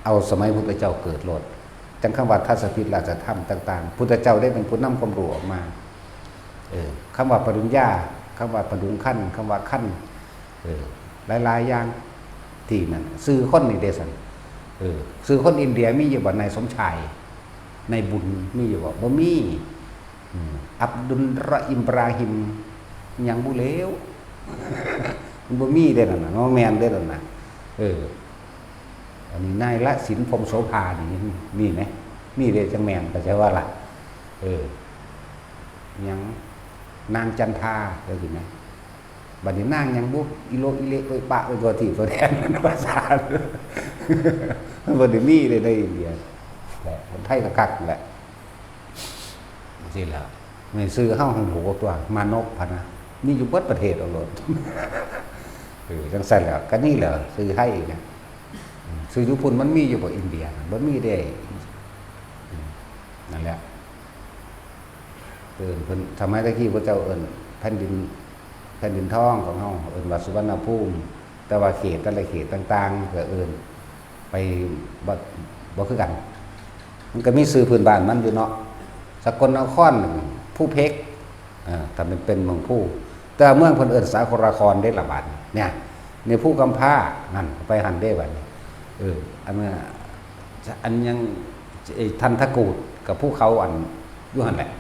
เอาสมัยพุทธเจ้าเกิดโลด จั่งคำว่าทัศพิธราชธรรมต่างๆ พุทธเจ้าได้เป็นผู้นำความรู้ออกมา เออ คำว่าปริญญา คำว่าปดุงคัน คำว่าคัน เออ หลายๆ อย่าง ที่นั่น ชื่อคนนี่เด้ซั่น เออ ชื่อคนอินเดียมีอยู่บ่ นายสมชาย นายบุญ มีอยู่บ่ บ่มี อืม อับดุลรออิมบราฮิม หยังบุเลว มันบ่มีเด้นั่นน่ะ บ่แม่นเด้นั่นน่ะ เออ อันนี้นายละสินพรหมโสภานี่มีไหม มีเด้จั่งแม่น เข้าใจว่าล่ะ เออ หยัง นางจันทา เข้าใจไหม บัดนี้นางหยังบุ อีโลอีเล เอ้ยปะ เอ้ยตัวที่ตัวแทน ภาษา มันบ่ได้มีเด้ในอินเดีย แหละ คนไทยก็คักแหละ จั่งซี้แหละ ในชื่อเฮาหั้นโหตัว มานพพะนะ มีอยู่เบิดประเทศเอาโลด เออ จั่งซั่นแหละ ก็นี่แหละ ชื่อไทยนะ อืม ชื่ออยู่พุ้นมันมีอยู่บ่ อินเดียน่ะ บ่มีเด้ อืม นั่นแหละ เอิ้นเพิ่น สมัยตะกี้พระเจ้าเอิ้นแผ่นดิน แผ่นดินทองของเฮา เอิ้นว่าสุวรรณภูมิ แต่ว่าเขตแต่ละเขตต่างๆ ก็เอิ้นไปบ่ บ่คือกัน มันก็มีชื่อพื้นบ้านมันอยู่เนาะ สกลนคร ภูเพก อ่า ถ้ามันเป็นเมืองภู แต่เมืองเพิ่นเอิ้นสาครนครเด้ละบาดนี้ เนี่ย ในภูกำพร้า นั่น ไปหั่นเด้บัดนี้ เออ อันนั้น อันยัง ไอ้ทันทกูฏกับภูเขาอันอยู่หั่นแหละ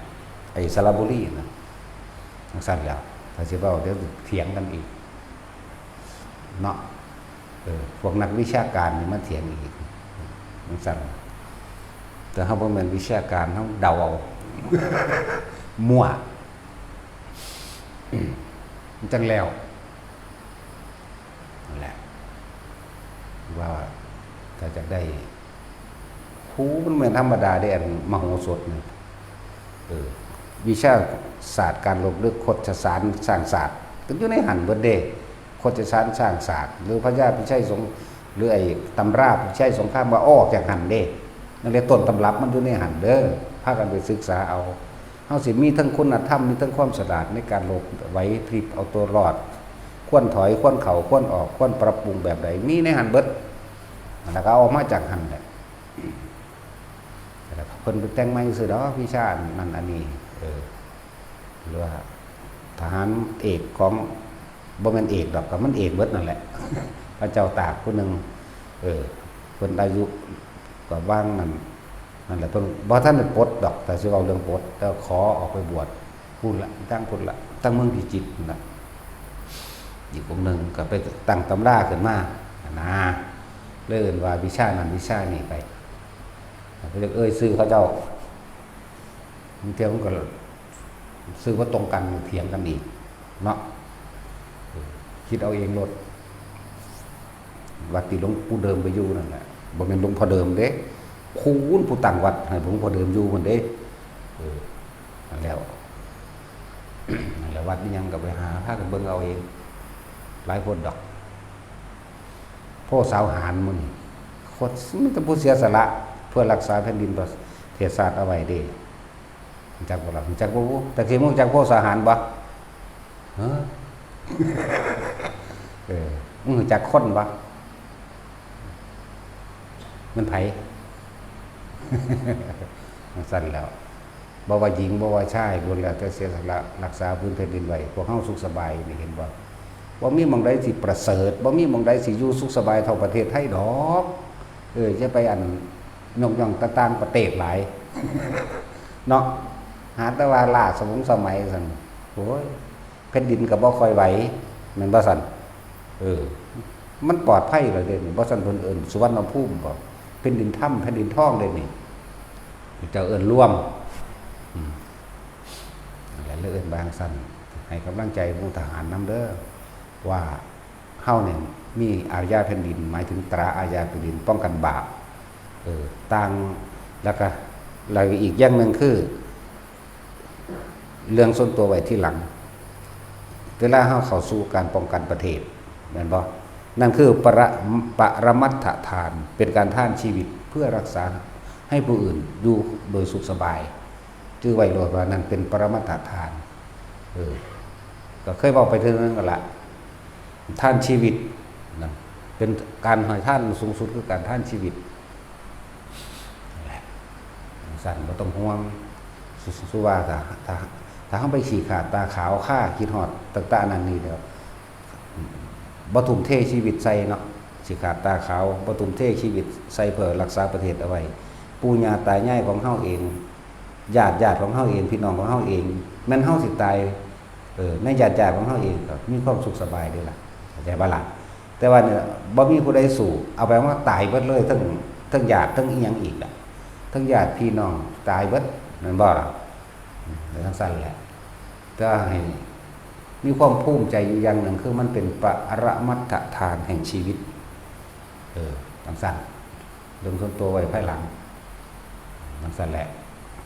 ไอ้สระบุรีน่ะ จั่งซั่นแหล้ว ถ้าสิเว้าเดี๋ยวเถียงกันอีก เนาะ เออ พวกนักวิชาการนี่มาเถียงอีก จั่งซั่น แต่เฮาบ่แม่นวิชาการ เฮาเดาเอา มั่ว มันจั่งแล้ว นั่นแหละ ว่าถ้าอยากได้ หูมันแม่นธรรมดาเด้ อันมโหสถนี่ เออ วิชาศาสตร์การลบลึก โคชสารสร้างศาสตร์ ก็อยู่ในหั่นเบิดเด้ โคชสารสร้างศาสตร์ หรือพญาพิชัยสง หรือไอ้ตำราพิชัยสงคราม ว่าออกจากหั่นเด้ นั่นแหละ ต้นตำรับมันอยู่ในหั่นเด้อ พากันไปศึกษาเอา เฮาสิมีทั้งคุณธรรม มีทั้งความฉลาดในการหลบไหวพริบเอาตัวรอด ควรถอย ควรเข้า ควรออก ควรปรับปรุงแบบใด มีในหั่นเบิด แล้วก็เอาออกมาจากหั่นแหละ แล้วก็เพิ่นไปแต่งใหม่ซื่อดอก วิชานั่นอันนี้ เออ หรือว่าทหารเอกของ บ่แม่นเอกดอก ก็มันเอกเบิดนั่นแหละ พระเจ้าตากผู้หนึ่ง เออ เพิ่นอายุก็ว่างนั่น นั่นแหละ เพิ่นบ่ทันได้ปลดดอก แต่สิเว้าเรื่องปลด แต่ขอออกไปบวชพุ้นละ ทางพุ้นละ ทางเมืองพิจิตรนั่นละ อีกองค์หนึ่งก็ไปตั้งตำราขึ้นมา นะ เลยเอิ้นว่าวิชานั้นวิชานี้ไป ไปเรียกเอ่ยชื่อเขาเจ้า บางเทื่อมันก็ซื่อบ่ตรงกัน เถียงกันอีกเนาะ เออ คิดเอาเองโลด วัดที่หลวงปู่เดิมไปอยู่นั่นแหละ บ่แม่นหลวงพ่อเดิมเด้ คุณผู้ตั้งวัดให้หลวงพ่อเดิมอยู่พุ่นเด้ เออ นั่นแหล้ว นั่นแหละ วัดนี่ยังก็ไปหาพากันเบิ่งเอาเอง หลายคนดอก โพธิ์สาวหารหมู่นี่ โคตร มีแต่ผู้เสียสละเพื่อรักษาแผ่นดินประเทศชาติเอาไว้เด้ รู้จักบ่ล่ะ รู้จักบ่บุ แต่กี้มึงรู้จักโพธิ์สาวหารบ่ ฮะ เออ มึงรู้จักคนบ่ มันไผ จั่งซั้นแหล้ว บ่ว่าหญิง บ่ว่าชาย ล้วนแล้วแต่เสียสละรักษาผืนแผ่นดินไว้ พวกเฮาสุขสบายนี่ เห็นบ่ บ่มีหม่องใดสิประเสริฐ บ่มีหม่องใดสิอยู่สุขสบายเท่าประเทศไทยดอก เออ อย่าไปอันยกย่องแต่ต่างประเทศหลาย เนาะ หาแต่ว่าล้าสมงสมัยซั่น โอ้ย แผ่นดินก็บ่ค่อยไหว แม่นบ่ซั่น เออ มันปลอดภัยแล้วเด้นี่ บ่ซั่นเพิ่นเอิ้นสุวรรณภูมิบ่ แผ่นดินธรรม แผ่นดินทองเด้นี่ เจ้าเอิ้นรวม อืม นั่นแหละ เลยเอิ้นว่าจั่งซั้น ให้กำลังใจหมู่ทหารนำเด้อ ว่าเฮาเนี่ยมีอาญาแผ่นดิน หมายถึงตราอาญาแผ่นดิน ป้องกันบาป เออ ต่าง แล้วก็ แล้วอีกอย่างหนึ่งคือ เรื่องส่วนตัวไว้ทีหลัง เวลาเฮาเข้าสู่การป้องกันประเทศ แม่นบ่ นั่นคือปร- ปรมัตถทาน เป็นการทานชีวิตเพื่อรักษาให้ผู้อื่นอยู่โดยสุขสบาย จื่อไว้โลดว่านั่นเป็นปรมัตถทาน เออ ก็เคยเว้าไปเทื่อนึงแล้วล่ะ ทานชีวิตนะ เป็นการให้ทานสูงสุดคือการทานชีวิต นั่นแหละ จั่งซั้นบ่ต้องห่วง สุ- สุว่าถ้า- ถ้า- ถ้าเฮาไปขี้ขลาดตาขาว คาคิดฮอดต่างๆ นั่นนี่แล้ว บ่ทุ่มเทชีวิตใส่เนาะ ขี้ขลาดตาขาว บ่ทุ่มเทชีวิตใส่เพื่อรักษาประเทศเอาไว้ ปู่ย่าตายายของเฮาเอง ญาติญาติของเฮาเอง พี่น้องของเฮาเอง แม่นเฮาสิตาย เออ ในญาติญาติของเฮาเองก็มีความสุขสบายเด้ล่ะ เข้าใจบ่ล่ะ แต่ว่าเนี่ย บ่มีผู้ใดสู้ เอาไปว่าตายเบิดเลย ทั้ง- ทั้งญาติ ทั้งอิหยังอีกล่ะ ทั้งญาติพี่น้องตายเบิด แม่นบ่ล่ะ อืม จั่งซั้นแหละ แต่ว่าให้มีความภูมิใจอยู่อย่างหนึ่ง คือมันเป็นปรมัตถทานแห่งชีวิต เออ จั่งซั้น เรื่องส่วนตัวไว้ภายหลัง จั่งซั้นแหละ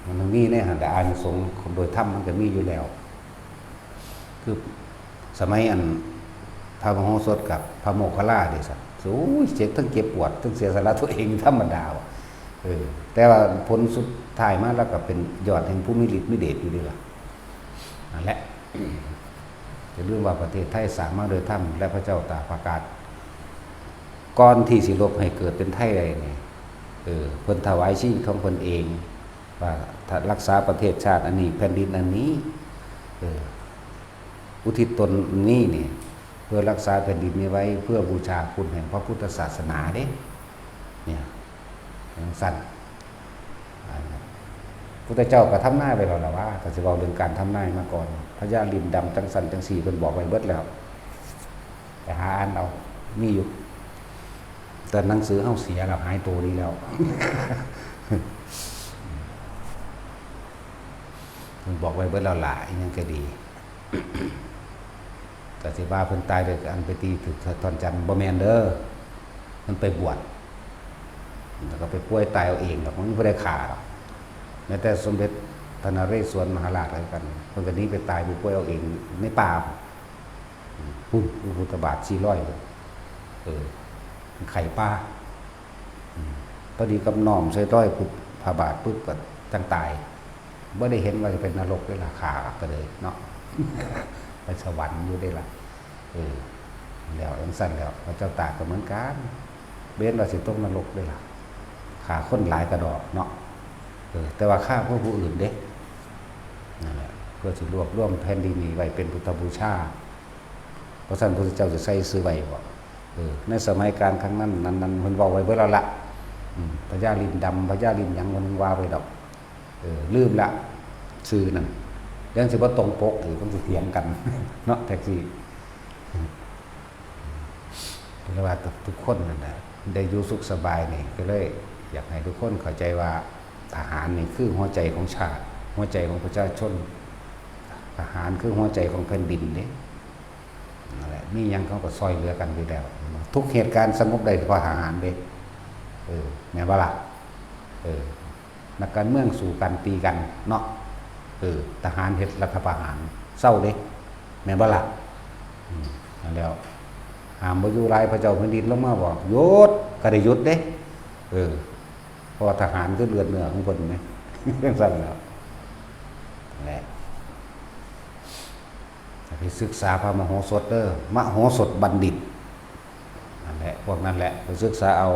มันมีในหั้นแหละ อานิสงส์โดยธรรมมันก็มีอยู่แล้ว คือสมัยอันพระมโหสถกับพระโมคคัลลาเด้สัตว์ โอ้ย เจ็บ ทั้งเจ็บปวด ทั้งเสียสละตัวเองธรรมดาว่ะ เออ แต่ว่าผลสุดท้ายมาแล้วก็เป็นยอดแห่งผู้มีฤทธิ์มีเดชอยู่เด้ล่ะ นั่นแหละ อย่าลืมว่าประเทศไทยสร้างมาโดยธรรม และพระเจ้าตากประกาศ ก่อนที่สิลบให้เกิดเป็นไทยได้นี่ เออ เพิ่นถวายชีวิตของเพิ่นเอง ว่าถ้ารักษาประเทศชาติอันนี้ แผ่นดินอันนี้ เออ อุทิศตนนี้นี่ เพื่อรักษาแผ่นดินนี้ไว้ เพื่อบูชาคุณแห่งพระพุทธศาสนาเด้ เนี่ย จั่งซั้น อันนั้น พุทธเจ้าก็ทำนายไว้แล้วล่ะว่า ถ้าสิเว้าเรื่องการทำนายมาก่อน พญาลิ้นดำจั่งซั้นจั่งซี้ เพิ่นบอกไว้เบิดแล้ว ไปหาอ่านเอา มีอยู่ แต่หนังสือเฮาเสียแล้ว หายตัวนี้แล้ว เพิ่นบอกไว้เบิดแล้วล่ะ อิหยังก็ดี แต่สิว่าเพิ่นตายโดยอันไปตีถืกท่อนจันทร์ บ่แม่นเด้อ มันไปบวช แล้วก็ไปป่วยตายเอาเองดอก มันบ่ได้ฆ่าดอก แม้แต่สมเด็จพระนเรศวรมหาราชคือกัน เพิ่นก็หนีไปตายไปป่วยเอาเองในป่า พุ้น พุทธบาทสี่ร้อย เออ ไข้ป่า อืม พอดีกับน้อมใส่ร้อยพุทธพระบาทปุ๊บก็จั่งตาย บ่ได้เห็นว่าจะเป็นนรกเด้ล่ะ ฆ่าก็เลยเนาะ ไปสวรรค์อยู่เด้ล่ะ เออ แล้วจั่งซั้นแล้ว พระเจ้าตากก็เหมือนกัน บ่เห็นว่าสิตกนรกเด้ล่ะ ฆ่าคนหลายกระดอกเนาะ เออ แต่ว่าฆ่าเพื่อผู้อื่นเด้ นั่นแหละ เพื่อสิรวบรวมแผ่นดินนี้ไว้เป็นพุทธบูชา เพราะฉะนั้นพระพุทธเจ้าจะใส่ชื่อไว้บ่ เออ ในสมัยกาลครั้งนั้น นั้นๆ เพิ่นเว้าไว้เบิดแล้วละ อืม พญาลิ้นดำ พญาลิ้นหยัง เพิ่นว่าไว้ดอก เออ ลืมละ ชื่อนั่น เดี๋ยวสิบ่ตรงปกอีก มันสิเถียงกัน เนาะ แท็กซี่ เรียกว่าทุกคนนั่นแหละ ได้อยู่สุขสบายนี่ ก็เลยอยากให้ทุกคนเข้าใจว่าทหารนี่คือหัวใจของชาติ หัวใจของประชาชน ทหารคือหัวใจของแผ่นดินเด้ นั่นแหละ มีหยังเขาก็ซอยเหลือกันอยู่แล้ว ทุกเหตุการณ์สงบได้เพราะทหารเด้ เออ แม่นบ่ล่ะ เออ นักการเมืองสู้กันตีกันเนาะ เออ ทหารเฮ็ดรัฐประหาร เซาเด้ แม่นบ่ล่ะ อืม นั่นแล้ว ห้ามบ่อยู่หลาย พระเจ้าแผ่นดินลงมาบอก หยุด ก็ได้หยุดเด้ เออ เพราะว่าทหารคือเลือดเนื้อของเพิ่นแหม จั่งซั้นแหล้ว นั่นแหละ ไปศึกษาพระมโหสถเด้อ มโหสถบัณฑิต นั่นแหละ พวกนั้นแหละ ไปศึกษาเอา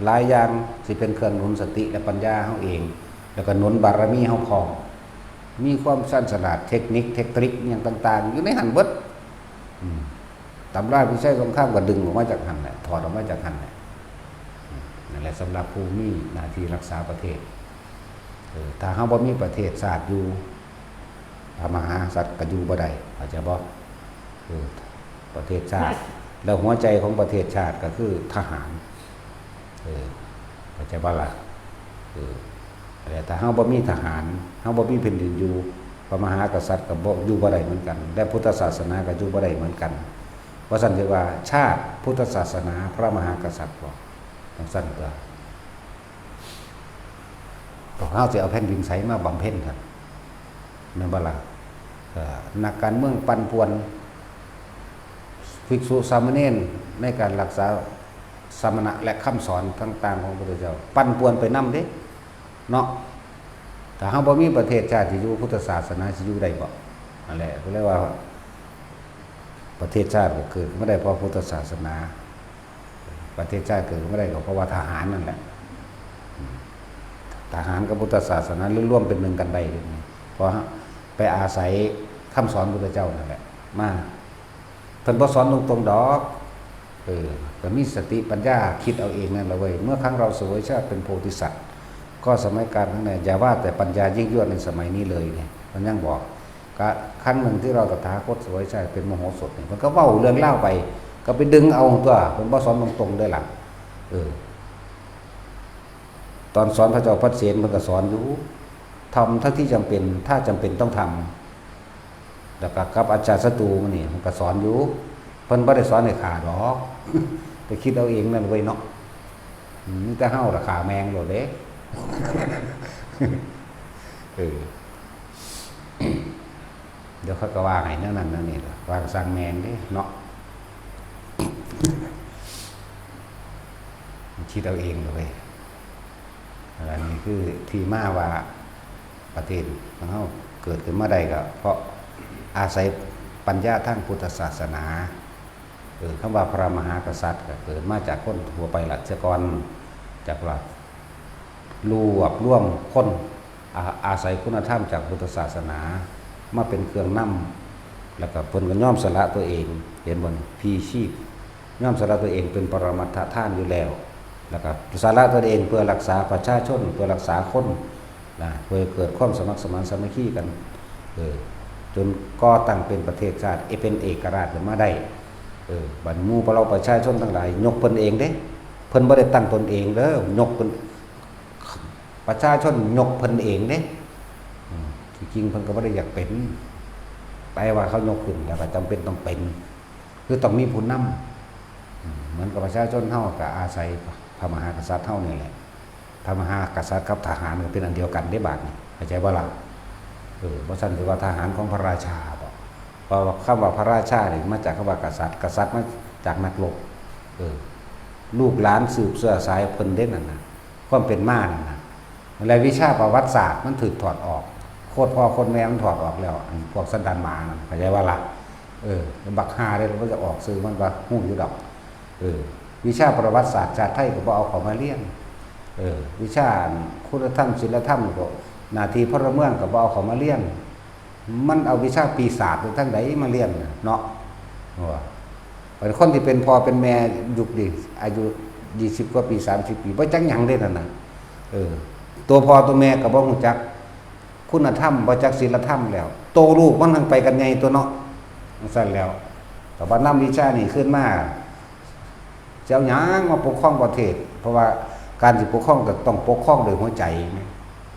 หลายอย่างสิเป็นเครื่องหนุนสติและปัญญาเฮาเอง แล้วก็หนุนบารมีเฮาพร้อม มีความชาญฉลาด เทคนิค เทคนิคอิหยังต่างๆ อยู่ในหั้นเบิด อืม ตำราพิชัยสงครามก็ดึงออกมาจากหั้นแหละ ถอดออกมาจากหั้นแหละ อืม นั่นแหละ สำหรับผู้มีหน้าที่รักษาประเทศ เออ ถ้าเฮาบ่มีประเทศชาติอยู่ พระมหากษัตริย์ก็อยู่บ่ได้ เข้าใจบ่ เออ ประเทศชาติ แล้วหัวใจของประเทศชาติก็คือทหาร เออ เข้าใจบ่ล่ะ เออ แต่ถ้าเฮาบ่มีทหาร เฮาบ่มีแผ่นดินอยู่ พระมหากษัตริย์ก็บ่อยู่บ่ได้เหมือนกัน และพุทธศาสนาก็อยู่บ่ได้เหมือนกัน ว่าซั่นสิว่าชาติ พุทธศาสนา พระมหากษัตริย์บ่ จั่งซั้นตั๊ว พวกเฮาสิเอาแผ่นดินไสมาบำเพ็ญซั่น แม่นบ่ล่ะ เอ่อ นักการเมืองปั่นป่วน ภิกษุสามเณรในการรักษาสมณะและคำสอนต่างๆของพระพุทธเจ้า ปั่นป่วนไปนำเด้ เนาะ ถ้าเฮาบ่มีประเทศชาติสิอยู่ พุทธศาสนาสิอยู่ได้บ่ นั่นแหละ ก็เลยว่า ประเทศชาติก็เกิดขึ้นมาได้เพราะพุทธศาสนา ประเทศชาติเกิดขึ้นมาได้ก็เพราะว่าทหารนั่นแหละ อืม ทหารกับพุทธศาสนาร่วมเป็นหนึ่งกันได้ เพราะไปอาศัยคำสอนพุทธเจ้านั่นแหละ มา เพิ่นบ่สอนตรงๆดอก เออ ก็มีสติปัญญาคิดเอาเองนั่นแหละเว้ย เมื่อครั้งเราเสวยชาติเป็นโพธิสัตว์ ก็สมัยกาลข้างหน้า อย่าว่าแต่ปัญญายิ่งยวดในสมัยนี้เลยเนี่ย มันยังบอก ก็ครั้งหนึ่งที่เราตถาคตเสวยชาติเป็นมโหสถเนี่ย มันก็เว้าเรื่องเล่าวไป ก็ไปดึงเอาตั๊ว เพิ่นบ่สอนตรงๆเด้อล่ะ เออ ตอนสอนพระเจ้าปเสน เพิ่นก็สอนอยู่ ทำเท่าที่จำเป็น ถ้าจำเป็นต้องทำ แล้วก็กับอจาตศัตรูมันนี่ มันก็สอนอยู่ เพิ่นบ่ได้สอนให้ฆ่าดอก ไปคิดเอาเองนั่นเว้ยเนาะ อืม มีแต่เฮาล่ะฆ่าแม่งโลดเด้ เออ เดี๋ยวเขาก็ว่าให้แนวนั้นแนวนี้ล่ะ ว่าก็ซ่างแม่งเด้เนาะ คิดเอาเองเลย อันนี้คือที่มาว่าประเทศของเฮาเกิดขึ้นมาได้ก็เพราะอาศัยปัญญาทางพุทธศาสนา เออ คำว่าพระมหากษัตริย์ก็เกิดมาจากคนทั่วไปละเสียก่อน จากว่ารวบรวมคน อา-, อาศัยคุณธรรมจากพุทธศาสนามาเป็นเครื่องนำ แล้วก็เพิ่นก็ยอมสละตัวเอง เห็นบ่นี่ พลีชีพ ยอมสละตัวเองเป็นปรมัตถทานอยู่แล้ว แล้วก็สละตัวเองเพื่อรักษาประชาชน เพื่อรักษาคนนะ เพื่อเกิดความสมัครสมานสามัคคีกัน เออ จนก่อตั้งเป็นประเทศชาติ เอ เป็นเอกราชขึ้นมาได้ เออ บัดหมู่พวกเราประชาชนทั้งหลายยกเพิ่นเองเด้ เพิ่นบ่ได้ตั้งตนเองเด้อ ยกเพิ่น ประชาชนยกเพิ่นเองเด้ อืม ที่จริงเพิ่นก็บ่ได้อยากเป็น แต่ว่าเขายกขึ้นแล้วก็จำเป็นต้องเป็น คือต้องมีผู้นำ อืม เหมือนกับประชาชนเฮาก็อาศัยพระมหากษัตริย์เฮานี่แหละ พระมหากษัตริย์กับทหารก็เป็นอันเดียวกันเด้บาดนี้ เข้าใจบ่ล่ะ เออ บ่ซั้นสิว่าทหารของพระราชาบ่ เพราะว่าคำว่าพระราชานี่มาจากคำว่ากษัตริย์ กษัตริย์มาจากนักรบ เออ ลูกหลานสืบเชื้อสายเพิ่นเด้นั่นน่ะ ความเป็นมานั่นน่ะ และวิชาประวัติศาสตร์มันถูกถอดออก โคตรพ่อโคตรแม่มันถอดออกแล้ว อันพวกสันดานหมานั่น เข้าใจบ่ล่ะ เออ บักห่าเด้ มันจะออกชื่อมันว่าฮู้อยู่ดอก เออ วิชาประวัติศาสตร์ชาติไทยก็บ่เอาเข้ามาเรียน เออ วิชาคุณธรรมศีลธรรมก็ หน้าที่พลเมืองก็บ่เอาเข้ามาเรียน มันเอาวิชาปีศาจไปทางใดมาเรียนน่ะเนาะ ว่า เป็นคนที่เป็นพ่อเป็นแม่ยุคนี้ อายุยี่สิบกว่าปี สามสิบปี บ่จักหยังเด้นั่นน่ะ เออ ตัวพ่อตัวแม่ก็บ่รู้จักคุณธรรม บ่จักศีลธรรมแล้ว โตลูกมันทั้งไปกันใหญ่ตัวเนาะ จั่งซั้นแล้ว แต่ว่านำวิชานี่ขึ้นมา จะเอาหยังมาปกครองประเทศ เพราะว่าการสิปกครองก็ต้องปกครองโดยหัวใจนะ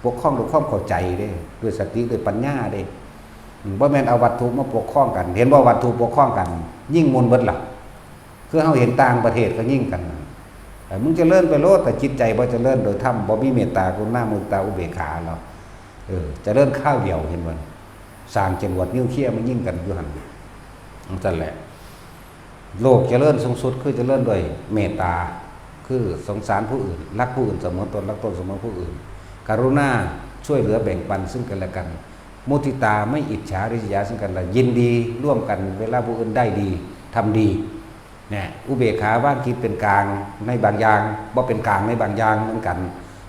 ปกครองด้วยความเข้าใจเด้ ด้วยสติ ด้วยปัญญาเด้ อืม บ่แม่นเอาวัตถุมาปกครองกัน เห็นบ่ วัตถุปกครองกัน ยิงหมู่เบิดล่ะ คือเฮาเห็นต่างประเทศเขายิงกันน่ะ เออ มึงเจริญไปโลด แต่จิตใจบ่เจริญโดยธรรม บ่มีเมตตากรุณา มุทิตา อุเบกขาแล้ว เออ เจริญคราวเดียว เห็นบ่ สร้างจรวดนิวเคลียร์มายิงกันอยู่หั่น จั่งซั้นแหละ โลกเจริญสูงสุดคือเจริญด้วยเมตตา คือสงสารผู้อื่น รักผู้อื่นเสมอตน รักตนเสมอผู้อื่น กรุณาช่วยเหลือแบ่งปันซึ่งกันและกัน มุทิตาไม่อิจฉาริษยาซึ่งกันและ ยินดีร่วมกันเวลาผู้อื่นได้ดี ทำดี เนี่ย อุเบกขาวางจิตเป็นกลางในบางอย่าง บ่เป็นกลางในบางอย่างเหมือนกัน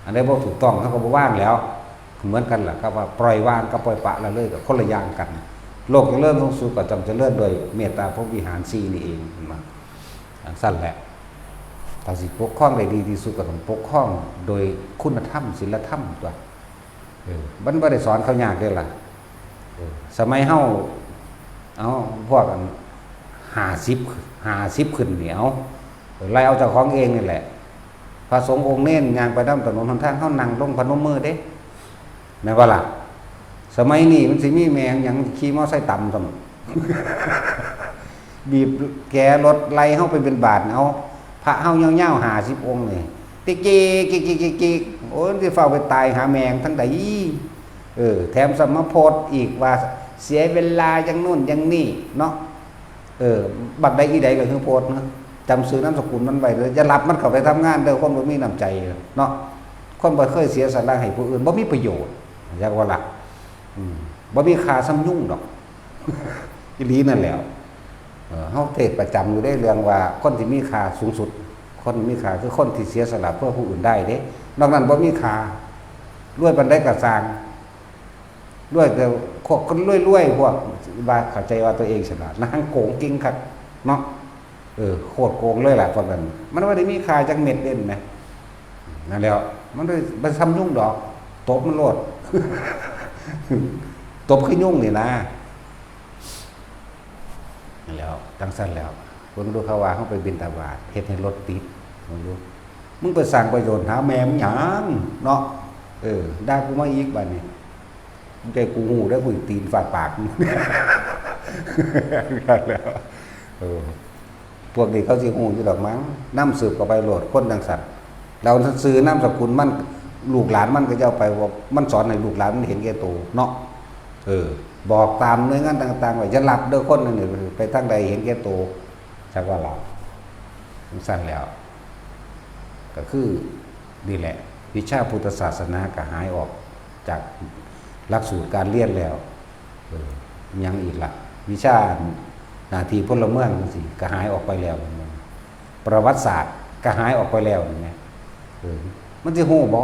อันใดบ่ถูกต้องเฮาก็บ่วางแล้ว เหมือนกันล่ะครับ ว่าปล่อยวางกับปล่อยปละละเลยก็คนละอย่างกัน โลกเจริญสูงสุดก็ต้องเจริญโดยเมตตาพรหมวิหารสี่นี่เอง เห็นบ่ จั่งซั้นแหละ ถ้าสิปกครองได้ดีที่สุดก็ต้องปกครองโดยคุณธรรม ศีลธรรมตั๊ว เออ มันบ่ได้สอนเขายากเด้ล่ะ เออ สมัยเฮา เอา พวกอัน ห้าสิบ ห้าสิบขึ้นนี่ เอา ไล่เอาเจ้าของเองนี่แหละ พระสงฆ์องค์เณรย่างไปตามถนนหนทาง เฮานั่งลงพนมมือเด้ แม่นบ่ล่ะ สมัยนี้มันสิมีแม่หยังขี่มอไซค์ตำซ้ำ บีบแกรถไล่เฮาไปเป็นบาท เอา พระเฮายาวๆ ห้าสิบองค์นี่ ติกจิก จิกจิก จิกจิก โอ้ย มันสิฟ้าวไปตายหาแม่งทางใด เออ แถมซ้ำมาโพสต์อีกว่าเสียเวลาอย่างโน้นอย่างนี้เนาะ เออ บักใดอีใดก็คือโพสต์นะ จำชื่อนามสกุลมันไว้เด้อ อย่ารับมันเข้าไปทำงานเด้อ คนบ่มีน้ำใจเนาะ คนบ่เคยเสียสละให้ผู้อื่น บ่มีประโยชน์ จักว่าล่ะ อืม บ่มีค่าส่ำยุงดอก อีหลีนั่นแหล้ว เออ เฮาเทศน์ประจำอยู่เด้ เรื่องว่าคนที่มีค่าสูงสุด คนมีค่าคือคนที่เสียสละเพื่อผู้อื่นได้เด้ นอกนั้นบ่มีค่า รวยปานใดก็ซ่าง รวยแต่พวกคนรวยๆ พวกว่าเข้าใจว่าตัวเองฉลาด นางโกงเก่งคักเนาะ เออ โคตรโกงเลยล่ะพวกนั้น มันบ่ได้มีค่าจักเม็ดเด่นนะ นั่นแหล้ว มันได้ มันส่ำยุงดอก ตบมันโลด ตบคือยุงนี่นะ นั่นแหล้ว จั่งซั้นแหล้ว เบิ่งดูเขาว่าเฮาไปบิณฑบาต เฮ็ดให้รถติด เบิ่งดู มึงไปสร้างประโยชน์หาแม่มึงหยังเนาะ เออ ด่ากูมาอีกบัดนี้ มึงใจกูฮู้เด้อ กูสิตีนฟาดปากมึง นั่นแหล้ว เออ พวกนี้เขาสิฮู้อยู่ดอกมั้ง นำสืบเข้าไปโลด คนจั่งซั้น แล้วชื่อนามสกุลมัน ลูกหลานมันก็จะเอาไปว่า มันสอนให้ลูกหลานมันเห็นแก่ตัวเนาะ เออ บอกตามหน่วยงานต่างๆ ว่าอย่ารับเด้อคนนั่นนี่ ไปทางใดเห็นแก่ตัว จักว่าล่ะ จั่งซั้นแหล้ว ก็คือนี่แหละ วิชาพุทธศาสนาก็หายออกจากหลักสูตรการเรียนแล้ว เออ หยังอีกล่ะ วิชาหน้าที่พลเมืองจั่งซี้ก็หายออกไปแล้ว ประวัติศาสตร์ก็หายออกไปแล้วนี่แหม เออ มันสิฮู้บ่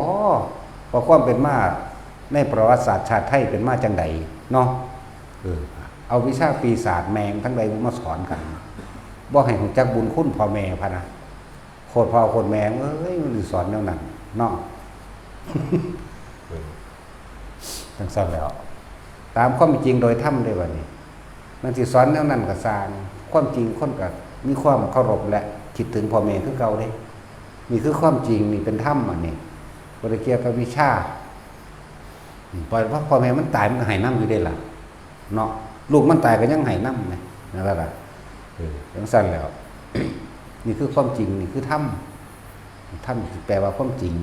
ว่าความเป็นมาในประวัติศาสตร์ชาติไทยเป็นมาจั่งใดเนาะ เออ เอาวิชาปีศาจแม่งทั้งใดมาสอนกัน บ่ให้รู้จักบุญคุณพ่อแม่พะนะ โคตรพ่อโคตรแม่ เอ้ย มันสิสอนแนวนั้นเนาะ เออ จั่งซั้นแหล้ว ตามความจริงโดยธรรมเด้บัดนี้ มันสิสอนแนวนั้นก็ซ่าง ความจริงคนก็มีความเคารพและคิดถึงพ่อแม่คือเก่าเด้ นี่คือความจริง นี่เป็นธรรมอันนี้ บ่ได้เกี่ยวกับวิชา อืม ปล่อยว่าพ่อแม่มันตายมันก็ให้นำอยู่เด้ล่ะ เนาะ ลูกมันตายก็ยังให้นำนะ นั่นแหละล่ะ เออ จั่งซั้นแหล้ว นี่คือความจริง นี่คือธรรม ธรรมแปลว่าความจริง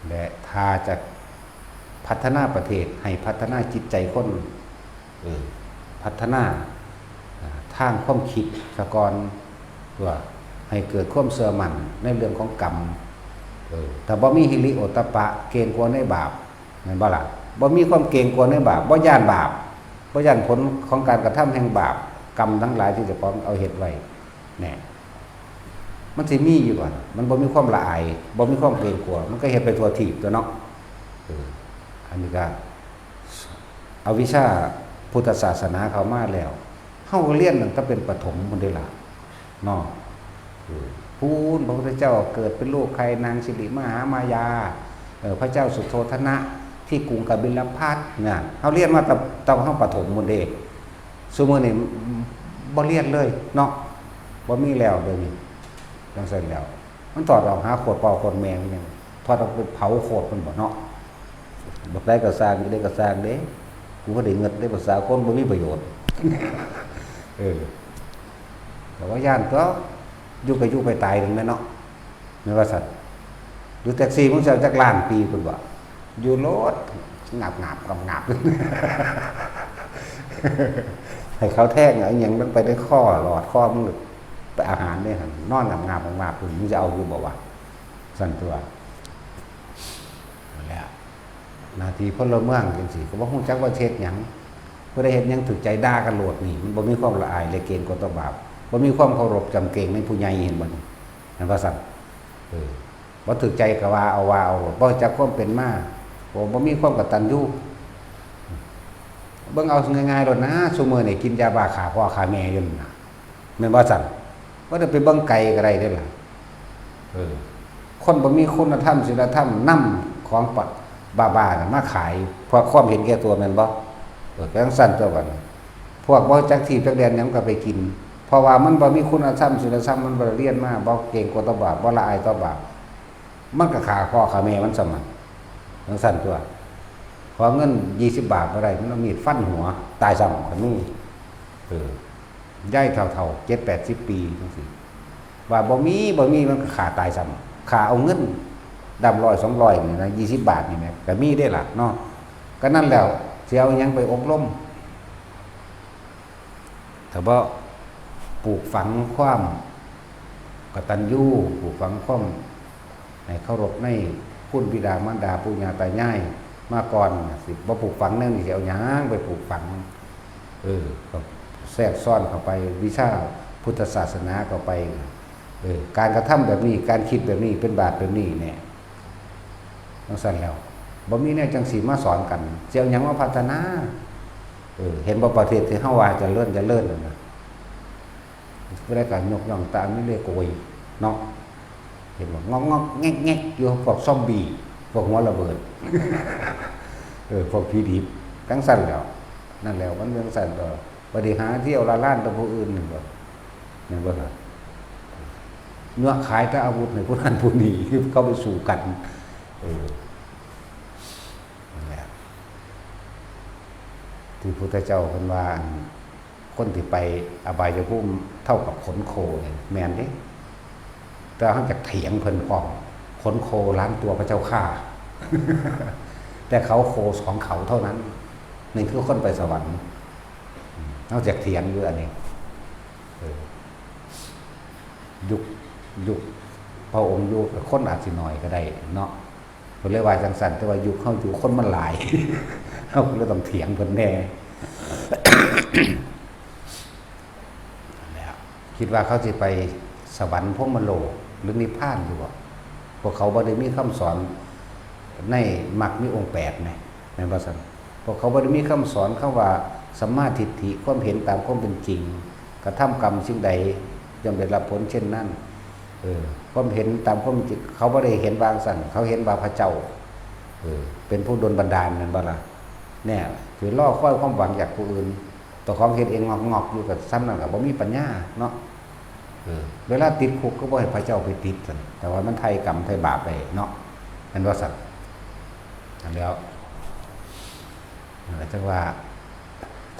และถ้าจะพัฒนาประเทศ ให้พัฒนาจิตใจคน เออ พัฒนา อ่า ทางความคิดซะก่อน ว่าให้เกิดความเชื่อมั่นในเรื่องของกรรม เออ ถ้าบ่มีฮิริโอตตัปปะ เกรงกลัวในบาป แม่นบ่ล่ะ บ่มีความเกรงกลัวในบาป บ่ย้านบาป บ่ย้านผลของการกระทำแห่งบาป กรรมทั้งหลายที่เจ้าของเอาเฮ็ดไว้ แน่ มันสิมีอยู่บ่ มันบ่มีความละอาย บ่มีความเกรงกลัว มันก็เฮ็ดไปทั่วทีปตั๊วเนาะ เออ อันนี้ก็ เอาวิชาพุทธศาสนาเข้ามาแล้ว เฮาก็เรียนตั้งแต่เป็นประถมพู้นเด้ล่ะ เนาะ เออ พู้นพระพุทธเจ้าเกิดเป็นลูกใคร นางสิริมหามายา เออ พระเจ้าสุโธทนะที่กรุงกบิลพัสดุ์น่ะ เฮาเรียนมาตั้ง ตั้งเฮาประถมพู้นเด้ ซุมื้อนี้บ่เรียนเลยเนาะ บ่มีแล้วเดี๋ยวนี้ จั่งซั้นแหล้ว มันถอดออกหาโคตรพ่อโคตรแม่มันหยัง ถอดออกไปเผาโคตรมันบ่เนาะ บักได้ก็สร้าง อีได้ก็สร้างเด้ กูบ่ได้เงินได้ ภาษาคนบ่มีประโยชน์ เออ แต่ว่าย้านตัว อยู่ก็อยู่ไปตายนั่นแหละเนาะ แม่นว่าซั่น อยู่แท็กซี่มึงสิเอาจักล้านปีพุ้นบ่ อยู่โลด งาบๆ งาบๆ ให้เขาแทงเอาอิหยังลงไปในคอ หลอดคอมึง ไปอาหารเด้หั่น นอนงาบๆ งาบๆ พุ้น มึงสิเอาอยู่บ่วะ ซั่นตัว นั่นแหละ หน้าที่พลเมืองจั่งซี้ ก็บ่ฮู้จักว่าสิเฮ็ดหยัง ผู้ใดเฮ็ดหยังถืกใจด่ากันโลดนี่ มันบ่มีความละอายและเกรงกลัวต่อบาป บ่มีความเคารพจำเกรงในผู้ใหญ่ เห็นบ่นี่ แม่นบ่ซั่น เออ บ่ถืกใจก็ว่าเอา ว่าเอาโลด บ่รู้จักความเป็นมา บ่ บ่มีความกตัญญู เบิ่งเอาง่ายๆโลดนะ ซุมื้อนี่กินยาบ้าฆ่าพ่อฆ่าแม่อยู่นั่นน่ะ แม่นบ่ซั่น บ่ได้ไปเบิ่งไกลก็ได้เด้ล่ะ เออ คนบ่มีคุณธรรมศีลธรรม นำของปะ บ้าๆน่ะมาขาย เพราะความเห็นแก่ตัวแม่นบ่ เออ ก็จั่งซั่นตัวบัดนี้ พวกบ่จักที่จักแดนหยังก็ไปกิน เพราะว่ามันบ่มีคุณธรรมศีลธรรม มันบ่ได้เรียนมา บ่เกรงกลัวต่อบาป บ่ละอายต่อบาป มันก็ฆ่าพ่อฆ่าแม่มันซ้ำหั่น จั่งซั่นตัว ขอเงินยี่สิบบาทบ่ได้ มันเอามีดฟันหัว ตายซ้ำก็มี เออ ยายเฒ่าๆ เจ็ดแปดสิบปีจั่งซี้ ว่าบ่มี บ่มี มันก็ฆ่าตายซ้ำ ฆ่าเอาเงินดำร้อยสองร้อยนี่นะ ยี่สิบบาทนี่แหม ก็มีเด้ล่ะเนาะ ก็นั่นแล้ว สิเอาหยังไปอบรม ถ้าบ่ปลูกฝังความกตัญญู ปลูกฝังความให้เคารพในคุณบิดามารดาปู่ย่าตายายมาก่อน สิบ่ปลูกฝังแนวนี้ สิเอาหยังไปปลูกฝัง เออ ก็แทรกซ้อนเข้าไป วิชาพุทธศาสนาเข้าไป เออ การกระทำแบบนี้ การคิดแบบนี้ เป็นบาปแบบนี้เนี่ย จั่งซั่นแล้ว บ่มีแนวจั่งซี้มาสอนกัน สิเอาหยังมาพัฒนา เออ เห็นบ่ ประเทศที่เฮาว่าเจริญ เจริญนั่นน่ะ ผู้ใดก็ยกย่องแต่อเมริกาโกยเนาะ เห็นบ่ งอกๆ แงกๆ อยู่ พวกซอมบี้ พวกหัวระเบิด เออ พวกผีดิบ จั่งซั่นแหล้ว นั่นแหล้ว มันจั่งซั่นก็ บ่ได้หาเที่ยวละล้านแต่ผู้อื่นนี่บ่ แม่นบ่ล่ะ เนาะ ขายแต่อาวุธให้ผู้นั้นผู้นี้ เขาไปสู้กัน เออ นั่นแหละ ที่พุทธเจ้าเพิ่นว่า อัน คนที่ไปอบายภูมิเท่ากับขนโคเนี่ย แม่นเด้ แต่เฮาอยากเถียงเพิ่นพร้อม ขนโคล้านตัวพระเจ้าข้า แต่เขาโคสองเขาเท่านั้น นี่คือคนไปสวรรค์ เฮาอยากเถียงอยู่อันนี้ เออ ยุค ยุคพระองค์อยู่ คนอาจสิน้อยก็ได้เนาะ เพิ่นเลยว่าจั่งซั่น แต่ว่ายุคเฮาอยู่คนมันหลาย เฮาก็เลยต้องเถียงเพิ่นแหน่ แล้วคิดว่าเขาสิไปสวรรค์พรหมโลกหรือนิพพานอยู่บ่ พวกเขาบ่ได้มีคำสอนในมรรคมีองค์แปดแหม แม่นบ่ซั่น พวกเขาบ่ได้มีคำสอนคำว่าสัมมาทิฏฐิ ความเห็นตามความเป็นจริง กระทำกรรมสิ่งใดย่อมได้รับผลเช่นนั้น เออ ความเห็นตามความจริง เขาบ่ได้เห็นว่าจั่งซั่น เขาเห็นว่าพระเจ้า เออ เป็นผู้ดลบันดาล แม่นบ่ล่ะ เนี่ย คือรอคอยความหวังจากผู้อื่น เจ้าของเฮ็ดเองงอกๆอยู่ ก็ส่ำนั้นก็บ่มีปัญญาเนาะ เออ เวลาติดคุกก็บ่ให้พระเจ้าไปติดซั่น แต่ว่ามันไถ่กรรมไถ่บาปไปเนาะ แม่นบ่ซั่น นั่นแหล้ว นั่นแหละจั่งว่า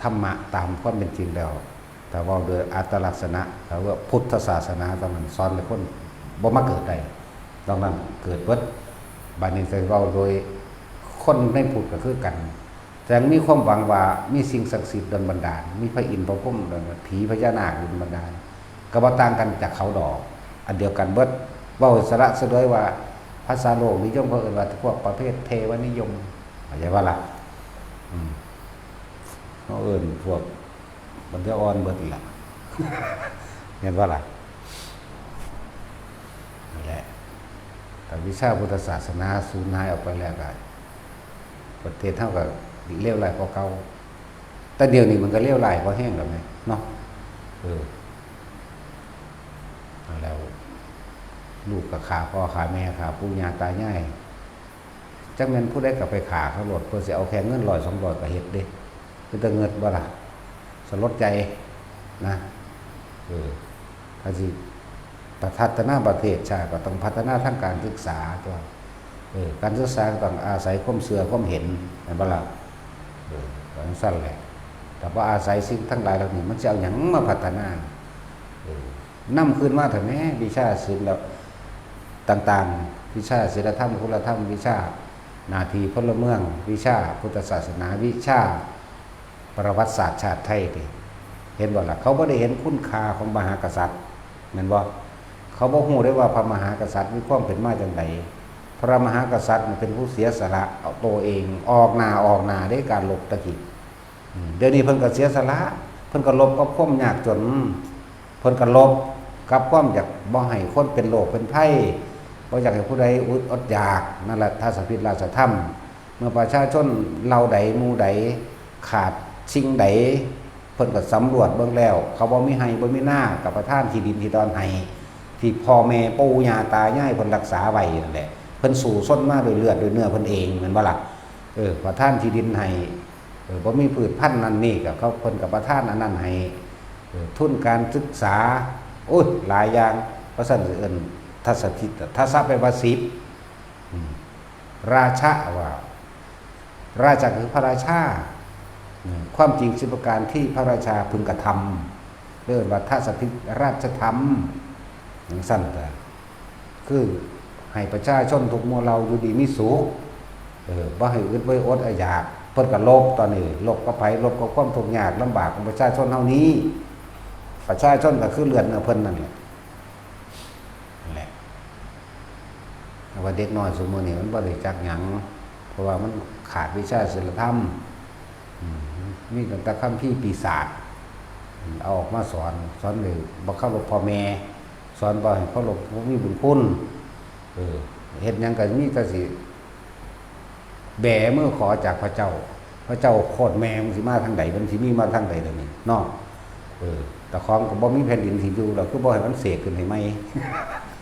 ธรรมะตามความเป็นจริงแล้ว ถ้าเว้าโดยอัตลักษณะ ถ้าว่าพุทธศาสนาตอนนั้นสอนให้คนบ่มาเกิดได้ ตอนนั้นเกิดเบิด บัดนี้จะเว้าโดยคนในพุทธก็คือกัน แต่มีความหวังว่ามีสิ่งศักดิ์สิทธิ์ดลบันดาล มีพระอินทร์พระพรหม ผีพญานาคดลบันดาล ก็บ่ต่างกันจากเขาดอก อันเดียวกันเบิด เว้าสละสลวยว่า ภาษาโลกนิยมเขาเอิ้นว่าพวกประเภทเทวนิยม เข้าใจบ่ล่ะ อืม เขาเอิ้นพวกปัญญาอ่อนเบิดนั่นล่ะ แม่นบ่ล่ะ นั่นแหละ ถ้าวิชาพุทธศาสนาสูญหายออกไปแล้วก็ ประเทศเฮาก็เลวร้ายกว่าเก่า แต่เดี๋ยวนี้มันก็เลวร้ายพอแฮงแล้วแหมเนาะ เออ เอาแล้ว ลูกก็ฆ่าพ่อฆ่าแม่ฆ่าปู่ย่าตายาย จักแม่นผู้ใดก็ไปฆ่าเขาโลด เพื่อสิเอาแค่เงินร้อยสองร้อยก็เฮ็ดเด้ เป็นตาเงิดบ่ล่ะ สลดใจนะ เออ ถ้าสิพัฒนาประเทศชาติก็ต้องพัฒนาทางการศึกษาตัว เออ การศึกษาก็ต้องอาศัยความเชื่อความเห็น แม่นบ่ล่ะ? เออ ก็จั่งซั้นแหละ ถ้าบ่อาศัยสิ่งทั้งหลายเหล่านี้ มันสิเอาหยังมาพัฒนา? เออ นำคืนมาเถาะแหม วิชาศิลป์ต่างๆ วิชาศีลธรรม คุณธรรม วิชาหน้าที่พลเมือง วิชาพุทธศาสนา วิชา ประวัติศาสตร์ชาติไทยนี่ เห็นบ่ล่ะ? เขาบ่ได้เห็นคุณค่าของมหากษัตริย์ แม่นบ่? เขาบ่ฮู้ได้ว่าพระมหากษัตริย์มีความเป็นมาจั่งใด พระมหากษัตริย์นี่เป็นผู้เสียสละเอาตัวเอง ออกหน้า ออกหน้าในการรบตะกี้ อืม เดี๋ยวนี้เพิ่นก็เสียสละ เพิ่นก็รบกับความยากจน เพิ่นก็รบกับความอยากบ่ให้คนเป็นโรคเป็นภัย บ่อยากให้ผู้ใดอด อดอยาก นั่นแหละ ทัศพิธราชธรรม เมื่อประชาชนเหล่าใดหมู่ใดขาดสิ่งใด เพิ่นก็สำรวจเบิ่งแล้ว เขาบ่มีไร่บ่มีนา ก็ประทานที่ดินที่ดอนให้ ที่พ่อแม่ปู่ย่าตายายเพิ่นรักษาไว้นั่นแหละ เพิ่นสู้ซนมาด้วยเลือดด้วยเนื้อเพิ่นเอง แม่นบ่ล่ะ? เออ ประทานที่ดินให้ เออ บ่มีพืชพันธุ์นั่นนี่ ก็เขา เพิ่นก็ประทานอันนั้นให้ เออ ทุนการศึกษา โอ้ย หลายอย่าง ว่าซั่นสิเอิ้น ทัศพิธ ทัศแปลว่าสิบ อืม ราชะว่า ราชะคือพระราชา อืม ความจริงสิบประการที่พระราชาพึงกระทำ เรียกว่าทัศพิธราชธรรม จั่งซั้นก็คือให้ประชาชนทุกหมู่เหล่าอยู่ดีมีสุข เออ บ่ให้อึดบ่ให้อดอยาก เพิ่นก็รบ ตอนนี้รบกับไผ รบกับความทุกข์ยากลำบากของประชาชนเฮานี้ ประชาชนก็คือเลือดเนื้อเพิ่นนั่นแหละ นั่นแหละ แต่ว่าเด็กน้อยซุมื้อนี้มันบ่ได้จักหยัง เพราะว่ามันขาดวิชาศีลธรรม อืม มีตั้งแต่คัมภีร์ปีศาจ เอาออกมาสอน สอนให้บ่เคารพพ่อแม่ สอนบ่ให้เคารพผู้มีบุญคุณ เออ เฮ็ดหยังก็มีแต่สิแบมือขอจากพระเจ้า พระเจ้าโคตรแม่มึงสิมาทางใด มันสิมีมาทางใดเดี๋ยวนี้เนาะ เออ เจ้าของก็บ่มีแผ่นดินสิอยู่แล้ว คือบ่ให้มันเสกขึ้นให้ใหม่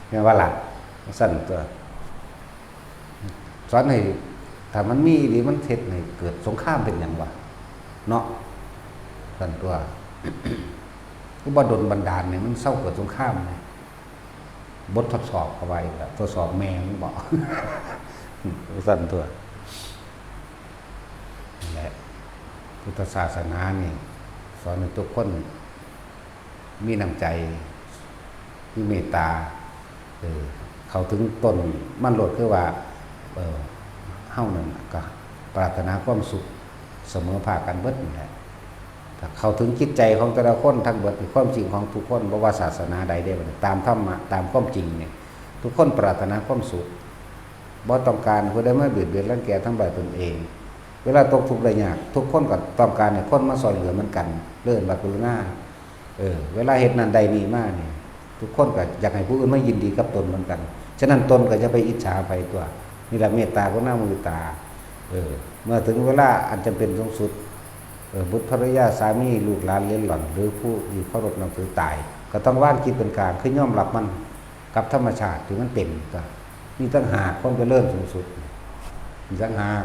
แม่นบ่ล่ะ? ซั่นตัว สอนให้ ถ้ามันมีอีหลี มันเฮ็ดให้เกิดสงครามเป็นหยังวะ เนาะ ซั่นตัว คือบ่ดลบันดาลให้มันเซาเกิดสงครามนี่ บททดสอบเขาว่าอีกแล้ว ทดสอบแม่มึงบ่ ซั่นตัว นั่นแหละ พุทธศาสนานี่ สอนให้ทุกคน มีน้ำใจ มีเมตตา เออ เข้าถึงต้นมันโลด คือว่า เออ เฮานั่นก็ปรารถนาความสุขเสมอภาคกันเบิดนั่นแหละ ถ้าเข้าถึงจิตใจของแต่ละคนทั้งเบิด ความจริงของทุกคน บ่ว่าศาสนาใดเด้ ตามธรรมะ ตามความจริงเนี่ย ทุกคนปรารถนาความสุข บ่ต้องการผู้ใดมาเบียดเบียนรังแกทำร้ายตนเอง เวลาตกทุกข์ได้ยาก ทุกคนก็ต้องการให้คนมาช่วยเหลือเหมือนกัน เรียกว่ากรุณา เออ เวลาเฮ็ดนั่นได้นี่มานี่ ทุกคนก็อยากให้ผู้อื่นมายินดีกับตนเหมือนกัน ฉะนั้นตนก็อย่าไปอิจฉาไผตัว นี่แหละเมตตากรุณามุทิตา เออ เมื่อถึงเวลาอันจำเป็นสูงสุด เออ บุตรภรรยาสามีลูกหลานเหลนหล่อน หรือผู้ที่เคารพนับถือตาย ก็ต้องวางจิตเป็นกลาง คือยอมรับมัน กับธรรมชาติที่มันเป็น ก็มีต่างหากความเจริญสูงสุด มีต่างหาก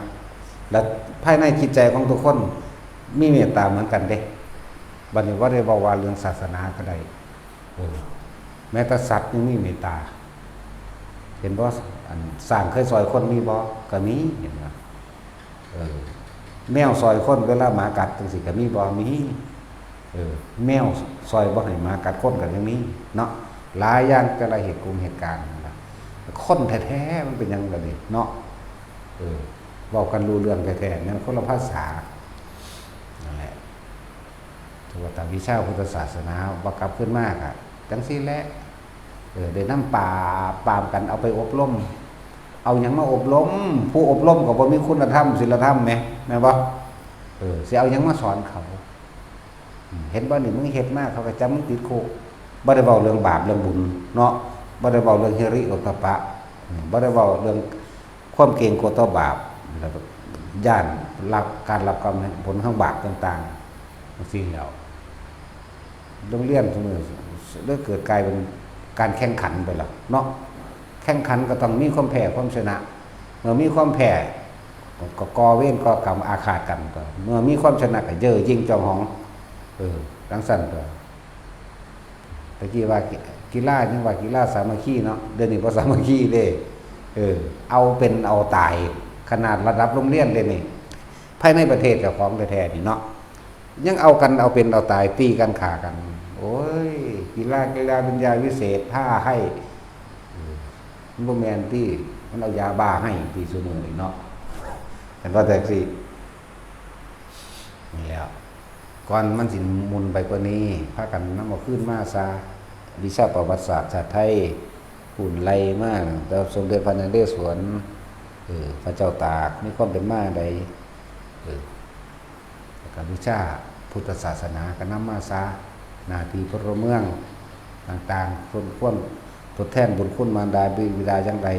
และภายในจิตใจของทุกคนมีเมตตาเหมือนกันเด้ บัดนี้บ่ได้เว้าว่าเรื่องศาสนาก็ได้ เออ แม้แต่สัตว์ยังมีเมตตา เห็นบ่? อันช้างเคยซ่อยคนมีบ่? ก็มี เห็นบ่? เออ แมวซ่อยคนเวลาหมากัดจั่งซี้ก็มีบ่? มี เออ แมวซ่อยบ่ให้หมากัดคนก็ยังมีเนาะ หลายอย่างแต่ละเหตุกงเหตุการณ์นั่นล่ะ คนแท้ๆมันเป็นหยังล่ะนี่เนาะ เออ เว้ากันรู้เรื่องแท้ๆ แม่นคนละภาษา นั่นแหละ ถือว่าตามวิชาพุทธศาสนาบ่กลับคืนมาก็จั่งซี้แหละ เออ ได้นำปราบปรามกัน เอาไปอบรม เอาหยังมาอบรม ผู้อบรมก็บ่มีคุณธรรมศีลธรรมแหม แม่นบ่? เออ สิเอาหยังมาสอนเขา อืม เห็นบ่นี่ มึงเฮ็ดมา เขาก็จับมึงติดคุก บ่ได้เว้าเรื่องบาปเรื่องบุญเนาะ บ่ได้เว้าเรื่องฮิริโอตตัปปะ อืม บ่ได้เว้าเรื่องความเกรงกลัวต่อบาป แล้วก็ย้านรับ การรับกรรมผลของบาปต่างๆ จั่งซี้แหล้ว โรงเรียนซุมื้อเลยเกิดกลายเป็นการแข่งขันไปแล้วเนาะ แข่งขันก็ต้องมีความแพ้ความชนะ เมื่อมีความแพ้ก็ก่อเวรก่อกรรมอาฆาตกัน เมื่อมีความชนะก็เย่อหยิ่งจองหอง เออ จั่งซั้นตัว ตะกี้ว่ากี กีฬายังว่ากีฬาสามัคคีเนาะ เดี๋ยวนี้บ่สามัคคีเด้ เออ เอาเป็นเอาตาย ขนาดระดับโรงเรียนเลยนี่ ภายในประเทศเจ้าของแท้ๆนี่เนาะ ยังเอากันเอาเป็นเอาตาย ตีกันฆ่ากัน โอ้ย กีฬา กีฬา วิญญาวิเศษ พาให้ เออ มันบ่แม่นติ มันเอายาบ้าให้ติ ซุมื้อนี้เนาะ แต่ว่าจั่งซี้ นี่แหล้ว ก่อนมันสิหมุนไปกว่านี้ พากันนำเอาคืนมาซะ วิชาประวัติศาสตร์ชาติไทย พู้นไล่มาตั้งแต่สมเด็จพระนเรศวร เออ พระเจ้าตาก มีความเป็นมาใด เออ แล้วก็วิชาพุทธศาสนาก็นำมาซะ หน้าที่พลเมืองต่างๆ คนควรทดแทนบุญคุณมารดาบิดาอย่างใด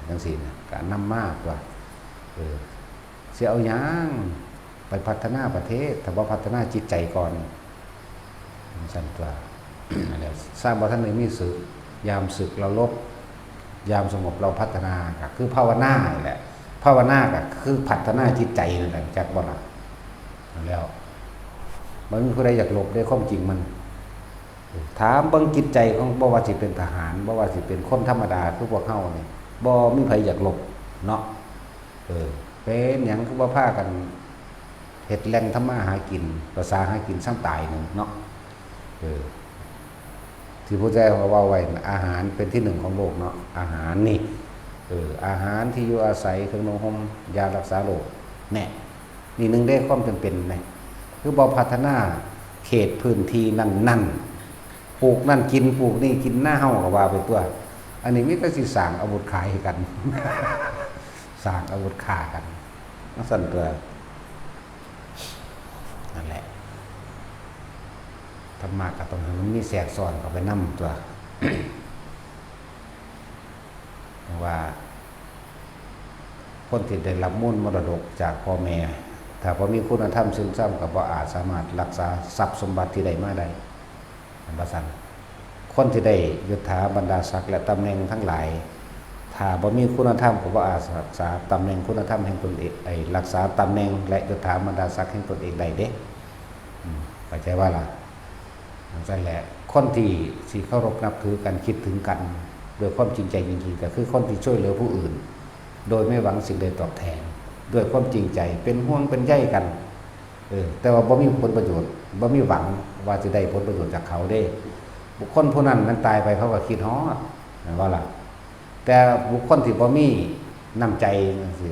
จั่งซี้นะ ก็นำมาตัว เออ สิเอาหยังไปพัฒนาประเทศ ถ้าบ่พัฒนาจิตใจก่อน จั่งซั่นตัว นั่นแหละ สร้างบ่ทันได้มีศึก ยามศึกเรารบ ยามสงบเราพัฒนา ก็คือภาวนานี่แหละ ภาวนาก็คือพัฒนาจิตใจนั่นแหละ จักบ่ล่ะ นั่นแล้ว บ่มีผู้ใดอยากรบเด้ ความจริงมัน ถามเบิ่งจิตใจของ บ่ว่าสิเป็นทหาร บ่ว่าสิเป็นคนธรรมดาคือพวกเฮานี่ บ่มีไผอยากรบเนาะ เออ เป็นหยังคือบ่พากันเฮ็ดแหล่งทำมาหากิน ภาษาหากินซ้ำตายหนึ่งเนาะ เออ ที่พระเจ้าเว้าไว้น่ะ อาหารเป็นที่หนึ่งของโลกเนาะ อาหารนี่ เออ อาหาร ที่อยู่อาศัย เครื่องนุ่งห่ม ยารักษาโรค แน่ นี่หนึ่งเด้ ความจำเป็นนะ คือบ่พัฒนาเขตพื้นที่นั่นๆ ปลูกนั่นกิน ปลูกนี่กิน นาเฮาก็ว่าไปตัว อันนี้มีแต่สิสร้างอาวุธขายให้กัน สร้างอาวุธฆ่ากัน จั่งซั่นตัว นั่นแหละ ธรรมะก็ต้องให้มันมีแทรกซ้อนเข้าไปนำตัว เพราะว่า คนที่ได้รับมูลมรดกจากพ่อแม่ ถ้าบ่มีคุณธรรมซึมซับ ก็บ่อาจสามารถรักษาทรัพย์สมบัติที่ได้มาได้ อันว่าซั่น คนที่ได้ยศถาบรรดาศักดิ์และตำแหน่งทั้งหลาย ถ้าบ่มีคุณธรรม ก็บ่อาจรักษาตำแหน่งคุณธรรมแห่งตนเอง ไอ้ รักษาตำแหน่งและยศถาบรรดาศักดิ์แห่งตนเองได้เด้ อืม เข้าใจว่าล่ะ จั่งซั่นแหละ คนที่สิเคารพนับถือกัน คิดถึงกัน ด้วยความจริงใจจริงๆ ก็คือคนที่ช่วยเหลือผู้อื่น โดยไม่หวังสิ่งใดตอบแทน ด้วยความจริงใจ เป็นห่วงเป็นใยกัน เออ แต่ว่าบ่มีผลประโยชน์ บ่มีหวังว่าสิได้ผลประโยชน์จากเขาเด้ บุคคลผู้นั้นมันตายไปเขาก็คิดฮอด แม่นบ่ล่ะ แต่บุคคลที่บ่มีน้ำใจจั่งซี้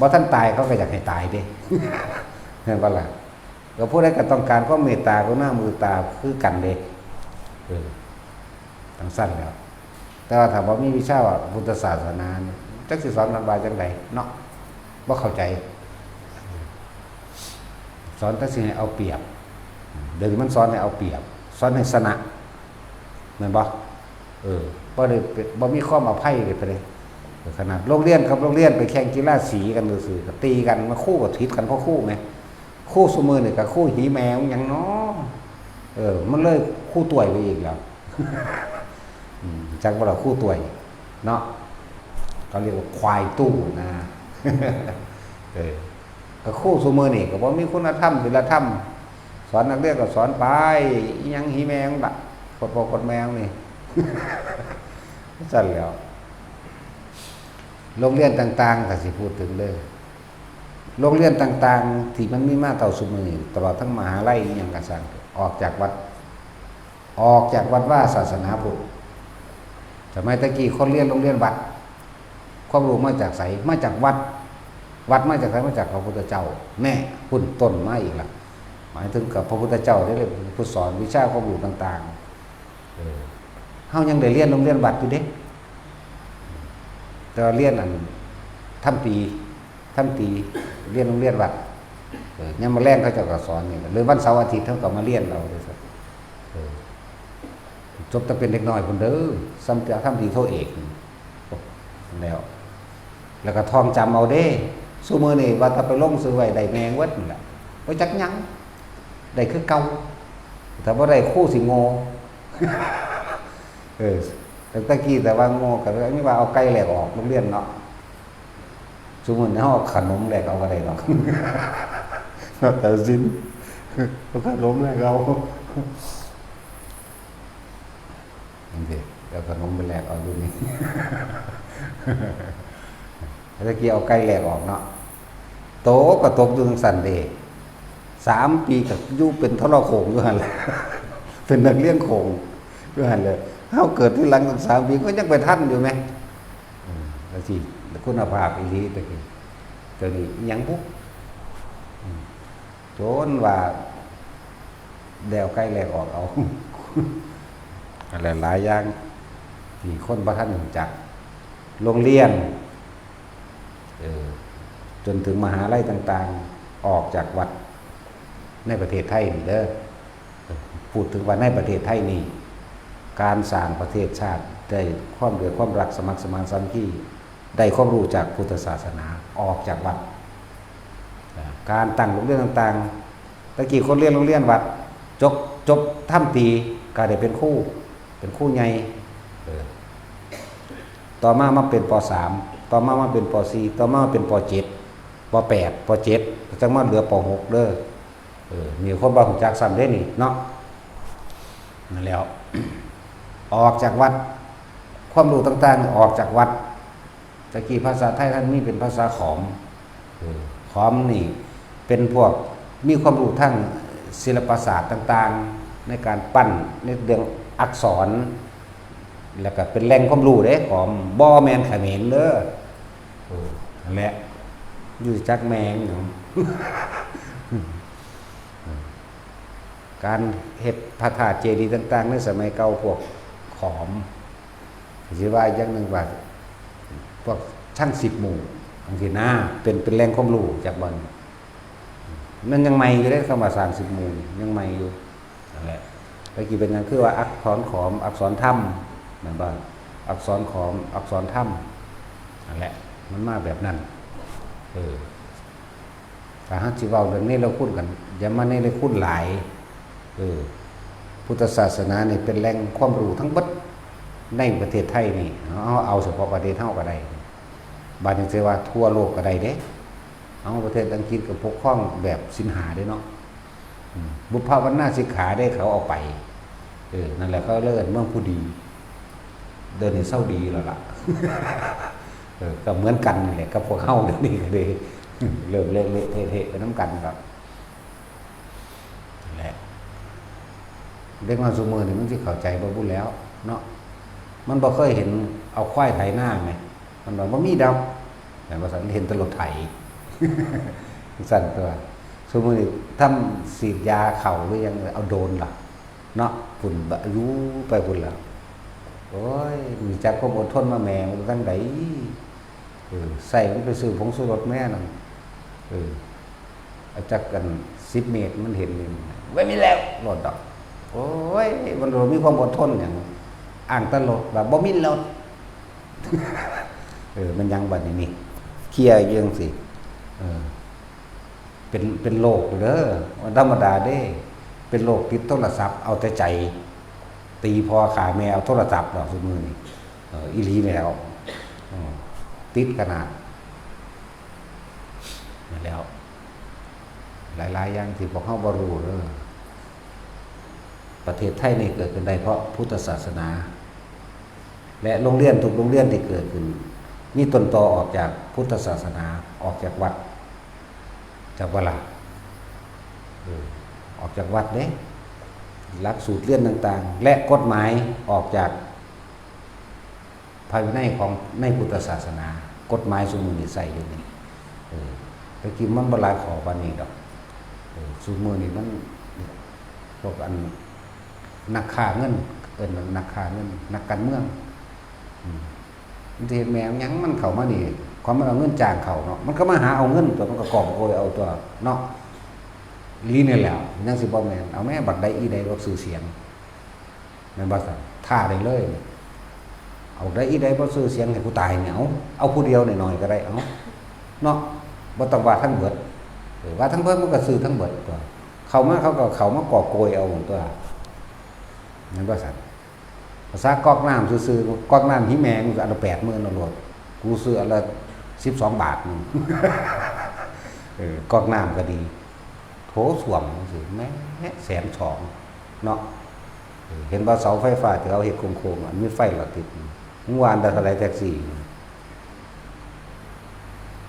บ่ทันตายเขาก็อยากให้ตายเด้ แม่นบ่ล่ะ ก็ผู้ใดก็ต้องการความเมตตากรุณามุทิตาคือกันเด้ เออ จั่งซั่นแหล้ว แต่ว่าถ้าบ่มีวิชาพุทธศาสนานี่ จักสิสอนกันว่าจั่งใดเนาะ บ่เข้าใจ สอนแต่สิให้เอาเปรียบ เดี๋ยวนี้มันสอนให้เอาเปรียบ สอนให้ชนะ แม่นบ่ เออ บ่ได้เป็น บ่มีความอภัยเลยไปเลย ขนาดโรงเรียนกับโรงเรียนไปแข่งกีฬาสีกันซื่อๆ ก็ตีกัน มา ครูก็ผิดกันเพราะครูไง ครูซุมื้อนี่ก็ครูหีแมวหยังน้อ เออ มันเลยครูต่วยไปอีกแล้ว อืม จักบ่ล่ะ ครูต่วย เนาะ เขาเรียกว่าควายตู้นะ เออ ก็ครูซุมื้อนี่ก็บ่มีคุณธรรมศีลธรรม สอนนักเรียนก็สอนไป อิหยังหีแมวล่ะ กดพ่อกดแมวนี่ ซั่นแหล้ว โรงเรียนต่างๆ ก็สิพูดถึงเด้อ โรงเรียนต่างๆ ที่มันมีมาเท่าซุมื้อนี้ ตลอดทั้งมหาลัยอิหยังก็ซ่าง ออกจากวัด ออกจากวัดวาศาสนาพุทธ สมัยตะกี้คนเรียนโรงเรียนวัด ความรู้มาจากไส มาจากวัด วัดมาจากไส มาจากพระพุทธเจ้า แน่ พุ้นต้นมาอีกละ หมายถึงกับพระพุทธเจ้าได้เลยผู้สอนวิชาความรู้ต่างๆ เออ เฮายังได้เรียนโรงเรียนวัดอยู่เด้ แต่ว่าเรียนอันธรรมตรี ธรรมตรี เรียนโรงเรียนวัด เออ ยามมื้อแลงเขาเจ้าก็สอนนี่แหละ หรือวันเสาร์อาทิตย์เขาก็มาเรียนเอาเด้อ เออ จบแต่เป็นเด็กน้อยพุ้นเด้อ ซ้ำแต่ธรรมตรีโทเอกนี่ แล้ว แล้วก็ท่องจำเอาเด้ ซุมื้อนี้ว่าแต่ไปลงชื่อไว้ได้แม่งเบิดนั่นแหละ บ่จักหยัง ได้คือเก่า ถ้าบ่ได้ครูสิโง่ เออ แต่ตะกี้แต่ว่าโง่ก็มีว่าเอาไก่แลกออกโรงเรียนเนาะ ซุมื้อนี้เฮาเอาขนมแลกเอาก็ได้ดอก รักษาศีล เอาขนมแลกเอา จั่งซี้ เอาขนมไปแลกเอาอยู่นี่ ตะกี้เอาไก่แลกออกเนาะ โตก็ตกอยู่จั่งซั้นเด้ สามปีก็อยู่เป็นทรโขงอยู่หั่นแหละ เป็นนักเรียนโขงอยู่หั่นเลย เฮาเกิดทีหลังตั้งสามปีก็ยังไปทันอยู่แหม อืม แล้วสิ คุณภาพอีหลีตะกี้ เดี๋ยวนี้อิหยังบุ อืม จนว่า แล้วไก่แลกออกเอา หลายๆอย่าง ที่คนบ่ทันรู้จัก โรงเรียน เออ จนถึงมหาลัยต่างๆ ออกจากวัด ในประเทศไทยนี่เด้อ พูดถึงว่าในประเทศไทยนี่ การสร้างประเทศชาติได้ความด้วยความรักสมัครสมานสามัคคี ได้ความรู้จากพุทธศาสนา ออกจากวัด อ่า การตั้งโรงเรียนต่างๆ ตะกี้คนเรียนโรงเรียนวัด จบ จบธรรมตรี ก็ได้เป็นครู เป็นครูใหญ่ เออ ต่อมามาเป็น ป.สาม ต่อมามาเป็น ป.สี่ ต่อมามาเป็น ป.เจ็ด ป.แปด ป.เจ็ด จั่งมาเหลือ ป.หก เด้อ เออ มีคนบ่รู้จักซ้ำเด้นี่เนาะ นั่นแหล้ว ออกจากวัด ความรู้ต่างๆ ออกจากวัด ตะกี้ภาษาไทยท่านมีเป็นภาษาขอม เออ ขอมนี่เป็นพวกมีความรู้ทางศิลปศาสตร์ต่างๆ ในการปั้น ในเรื่องอักษร แล้วก็เป็นแหล่งความรู้เด้ ขอม บ่แม่นเขมรเด้อ เออ นั่นแหละ อยู่จักแม่งหยัง การเฮ็ดพระธาตุเจดีย์ต่างๆ ในสมัยเก่าพวกขอม สิว่าอย่างหนึ่งว่า พวกช่างสิบหมู่จั่งซี้นะ เป็น เป็นแหล่งความรู้จากบ่อน มันยังใหม่อยู่เด้ คำว่าสร้างสิบหมู่นี่ยังใหม่อยู่ นั่นแหละ ตะกี้เป็นหยังคือว่าอักษรขอม อักษรธรรม แม่นบ่ อักษรขอม อักษรธรรม นั่นแหละ มันมาแบบนั้น เออ ถ้าหากสิเว้าเรื่องเนรคุณกัน อย่ามาเนรคุณหลาย เออ พุทธศาสนานี่เป็นแหล่งความรู้ทั้งเบิดในประเทศไทยนี่ เอา เอาเฉพาะประเทศเฮาก็ได้ บาดนี้สิว่าทั่วโลกก็ได้เด้ เอาประเทศอังกฤษก็ปกครองแบบศีลห้าเด้เนาะ อืม บุพพาวรรณาสิกขาเด้เขาเอาไป เออ นั่นแหละเขาเรียกเมืองผู้ดี เดี๋ยวนี้เซาดีแล้วล่ะ เออ ก็เหมือนกันนี่แหละ กับพวกเฮาเดี๋ยวนี้ก็เลย เริ่มเละๆเทะๆไปนำกันครับ นั่นแหละ เด็กน้อยซุมื้อนี่มันสิเข้าใจบ่บุแล้วเนาะ มันบ่เคยเห็นเอาควายไถนาแหม มันว่าบ่มีดอก แม่นบ่ซั่น เห็นแต่รถไถ ซั่นตัว ซุมื้อนี้ทำฉีดยาเข้าหรือยัง เอาโดรนล่ะ เนาะ ฝุ่นบะ อยู่ไปพุ่นล่ะ โอ้ย มีจักความอดทนมาแหม มันจั่งใด เออ ใส่มันไปซื้อผงชูรสแม่นั่น เออ เอาจักกัน สิบเมตร มันเห็นนี่ ไว้มีแล้ว รถดอก โอ้ย มันบ่มีความอดทนหยัง อ้างแต่รถ ว่าบ่มีรถ เออ มันยังบัดนี้นี่ เคลียร์อยู่จั่งซี้ เออ เป็น เป็นโรคเด้อ มันธรรมดาเด้ เป็นโรคติดโทรศัพท์ เอาแต่ใจ ตีพ่อฆ่าแม่เอาโทรศัพท์ดอกซุมื้อนี่ เออ อีหลีแล้ว อืม ติดขนาด นั่นแหล้ว หลายๆอย่างที่พวกเฮาบ่รู้เด้อ ประเทศไทยนี่เกิดขึ้นได้เพราะพุทธศาสนา และโรงเรียนทุกโรงเรียนที่เกิดขึ้น มีต้นตอออกจากพุทธศาสนา ออกจากวัด จากวัดละ เออ ออกจากวัดเด้ หลักสูตรเรียนต่างๆ และกฎหมายออกจาก ภายในของในพุทธศาสนา กฎหมายซุมื้อนี้ใช้อยู่นี่ เออ แต่กี้มันบ่หลายข้อปานนี้ดอก เออ ซุมื้อนี้มัน พวกอันนักฆ่าเงิน เอิ้นนักฆ่าเงิน นักการเมือง อืม มันสิเฮ็ดแม่งหยังมันเข้ามานี่ ความมันเอาเงินจ้างเข้าเนาะ มันก็มาหาเอาเงินตัว มันก็กอบโกยเอาตัวเนาะ อีหลีนี่แหล้ว ยังสิบ่แม่น เอาแม่บักใดอีใดบักชื่อเสียง แม่นบ่ซั่น ท้าได้เลย เอาได้อีใดบ่ชื่อเสียงให้กูตายเนี่ย เอา เอาผู้เดียวหน่อยๆก็ได้ เอา เนาะ บ่ต้องว่าทั้งเบิด เออ ว่าทั้งเบิดมันก็ชื่อทั้งเบิดตัว เข้ามาเขาก็เข้ามากอบโกยเอาตัว แม่นบ่ซั่น ภาษากอกน้ำซื่อๆ กอกน้ำหิแมงอันละแปดหมื่นเอาโลด กูซื้ออันละสิบสองบาทหนึ่ง เออ กอกน้ำก็ดี โถส้วมจั่งซี้ แหม แสนสอง เนาะ เออ เห็นบ่เสาไฟฟ้าที่เขาเฮ็ดโค้งๆ อันมีไฟหลอดติด มึงว่าอันละเท่าไหร่แท็กซี่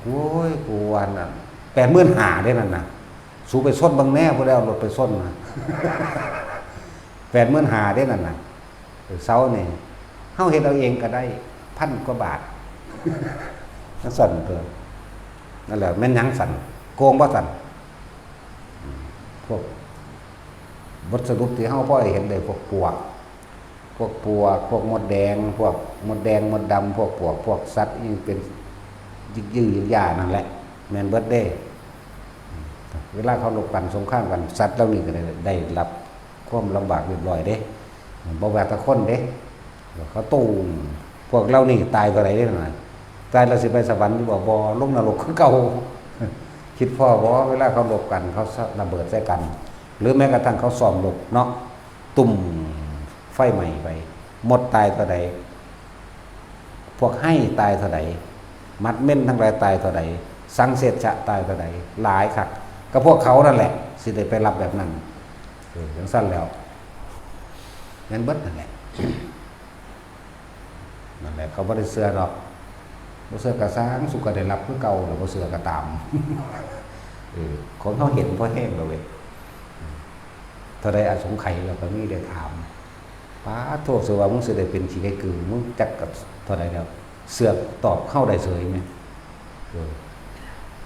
โอ้ย กูว่านั่น แปดหมื่นห้าเด้นั่นน่ะ สูไปชนเบิ่งแหน่ ผู้ใดเอารถไปชนน่ะ แปดหมื่นห้าเด้นั่นน่ะ เออ เสานี่ เฮาเฮ็ดเอาเองก็ได้ พันกว่าบาท จั่งซั่นตัว นั่นแหละ แม่นหยังซั่น โกงบ่ซั่น อืม พวก บทสรุปที่เฮาพอได้เห็นได้ พวกปลวก พวกปลวก พวกมดแดง พวกมดแดงมดดำ พวกปลวก พวกสัตว์อีหยังเป็นยึกยือยึกยานั่นแหละ แม่นเบิดเด้ เวลาเขารบกันสงครามกัน สัตว์เหล่านี้ก็ได้ ได้รับความลำบากเรียบร้อยเด้ บ่ว่าแต่คนเด้ เขาตุ้ม พวกเหล่านี้ตายเท่าใดเด้นั่นน่ะ ตายแล้วสิไปสวรรค์อยู่บ่ บ่ ลงนรกคือเก่า คิดพ้อบ่ เวลาเขารบกัน เขาระเบิดใส่กัน หรือแม้กระทั่งเขาซ้อมรบเนาะ ตุ้ม ไฟไหม้ไป มดตายเท่าใด พวกไฮ่ตายเท่าใด หมัดเม็นทั้งหลายตายเท่าใด สังเสชะตายเท่าใด หลายคัก ก็พวกเขานั่นแหละ สิได้ไปรับแบบนั้น เออ จั่งซั่นแล้ว แม่นเบิดนั่นแหละ นั่นแหละ เขาบ่ได้เชื่อดอก บ่เชื่อก็ซ่าง สุก็ได้รับคือเก่า แล้วบ่เชื่อก็ตาม เออ ของเขาเห็นพอแฮงแล้วเว้ย เท่าใดอสงไขยเราก็มีได้ถาม ป๊าดโธ่ สิว่ามึงสิได้เป็นขี้ไก่กือ มึงจักกับเท่าใดแล้ว เสือกตอบเข้าได้เฉยไหม เออ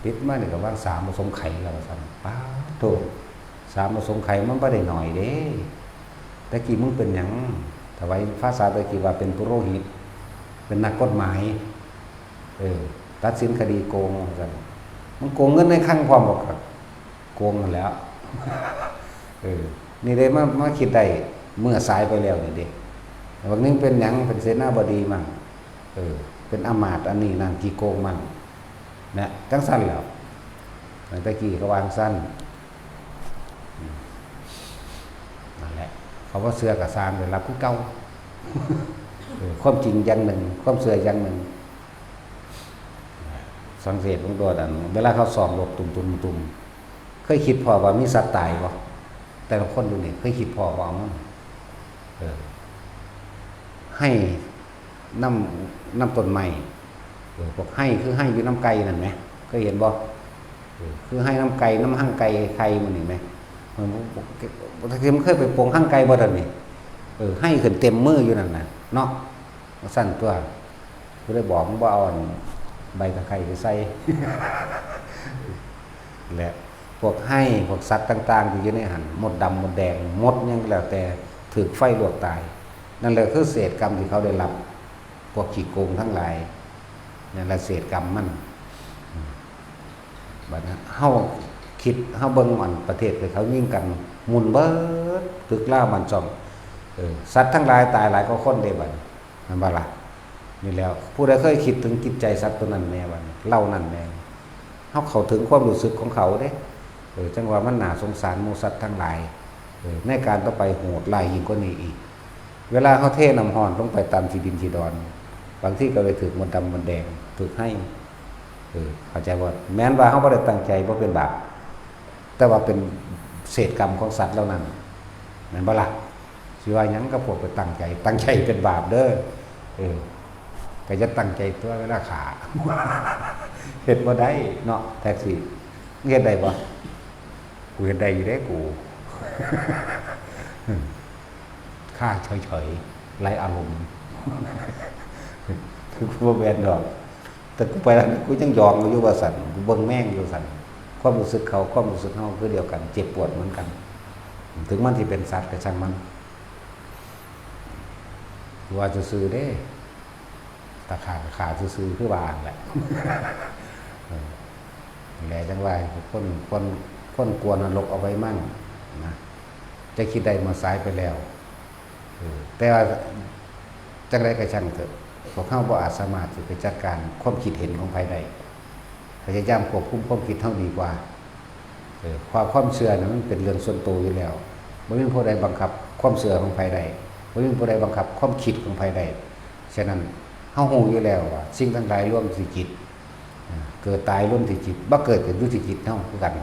ติดมานี่ก็ว่าสามอสงไขยแล้วว่าซั่น ป๊าดโธ่ สามอสงไขยมันบ่ได้หน่อยเด้ แต่กี้มึงเป็นหยัง ถวายภาษาแต่กี้ว่าเป็นปุโรหิต เป็นนักกฎหมาย เออ ตัดสินคดีโกงว่าซั่น มึงโกงเงินในคลังพร้อมบ่ ก็โกงนั่นแหล้ว เออ นี่เด้มา มาคิดได้เมื่อสายไปแล้วนี่เด้ บางนึงเป็นหยัง เป็นเสนาบดีมั่ง เออ เป็นอำมาตย์อันนี้นั่นขี้โกงมั่ง นะ จั่งซั่นแหล้ว ตั้งแต่กี้ก็วางซั่น อืม นั่นแหละ เขาว่าเชื่อก็ซ่าง ได้รับคือเก่า เออ ความจริงอย่างหนึ่ง ความเชื่ออย่างหนึ่ง สังเกตเบิ่งโลด อันเวลาเขาซ้อมรบตุ้มๆๆ เคยคิดพ้อว่ามีสัตว์ตายบ่ แต่ละคนอยู่นี่ เคยคิดพ้อบ่ เอามัน เออ ไฮ่นำ นำต้นไม้ เออ พวกไฮ่คือไฮ่อยู่นำไก่นั่นแหม เคยเห็นบ่ เออ คือไฮ่นำไก่ นำฮังไก่ไข่หมู่นี่แหม มัน มัน มันเคยไปปงฮังไก่บ่ทันนี่ เออ ไฮ่ขึ้นเต็มมืออยู่นั่นน่ะ เนาะ จั่งซั่นตัว ผู้ใดบอกมึงบ่เอาอันใบตะไคร้ไปใส่ และพวกไฮ่ พวกสัตว์ต่างๆที่อยู่ในหั่น มดดำมดแดง มดหยังก็แล้วแต่ ถูกไฟลวกตาย นั่นแหละคือเศษกรรมที่เขาได้รับ พวกขี้โกงทั้งหลาย นั่นแหละเศษกรรมมัน บัดนั้นเฮาคิด เฮาเบิ่งอันประเทศที่เขายิงกัน หมุนเบิด ตึกลาวบ้านช่อง เออ สัตว์ทั้งหลายตายหลายกว่าคนเด้ บัดนี้ แม่นบ่ล่ะ นี่แหล้ว ผู้ใดเคยคิดถึงจิตใจสัตว์ตัวนั้นแน่ บัดนี้ เหล่านั้นแน่ เฮาเข้าถึงความรู้สึกของเขาเด้ เออ จั่งว่ามันน่าสงสารหมู่สัตว์ทั้งหลาย เออ ในการต่อไปโหดร้ายยิ่งกว่านี้อีก เวลาเฮาเทน้ำร้อนลงไปตามขี้ดินขี้ดอน บางทีก็ไปถูกมดดำมดแดง ถูกไฮ่ เออ เข้าใจบ่ แม้นว่าเฮาบ่ได้ตั้งใจ บ่เป็นบาป แต่ว่าเป็นเศษกรรมของสัตว์เหล่านั้น แม่นบ่ล่ะ สิว่าหยังกับพวกไปตั้งใจ ตั้งใจเป็นบาปเด้อ เออ ก็อย่าตั้งใจตัวเวลาฆ่า เฮ็ดบ่ได้เนาะ แท็กซี่ มึงเฮ็ดได้บ่ กูเฮ็ดได้อยู่เด้กู ฆ่าเฉยๆ ไร้อารมณ์ กูบ่แม่นดอก แต่กูไปแล้วกูยังยองอยู่ว่าซั่น กูเบิ่งแมงอยู่ซั่น ความรู้สึกเขา ความรู้สึกเฮาคือเดียวกัน เจ็บปวดเหมือนกัน ถึงมันสิเป็นสัตว์ก็ช่างมัน ว่าซื่อๆเด้ ตาขาก็ขาซื่อๆคือว่าหั่นแหละ เออ นั่นแหละจั่งว่า คน คน คนกลัวนรกเอาไว้มั่งนะ จะคิดได้เมื่อสายไปแล้ว เออ แต่ว่าจั่งใดก็ช่างเถอะ พวกเฮาบ่อาจสามารถสิไปจัดการความคิดเห็นของไผได้ พยายามควบคุมความคิดเฮาดีกว่า เออ ความ ความเชื่อน่ะมันเป็นเรื่องส่วนตัวอยู่แล้ว บ่มีผู้ใดบังคับความเชื่อของไผได้ บ่มีผู้ใดบังคับความคิดของไผได้ ฉะนั้นเฮาฮู้อยู่แล้วว่าสิ่งทั้งหลายรวมที่จิต อ่า เกิดตายรวมที่จิต บ่เกิดก็อยู่ที่จิตเฮาคือกัน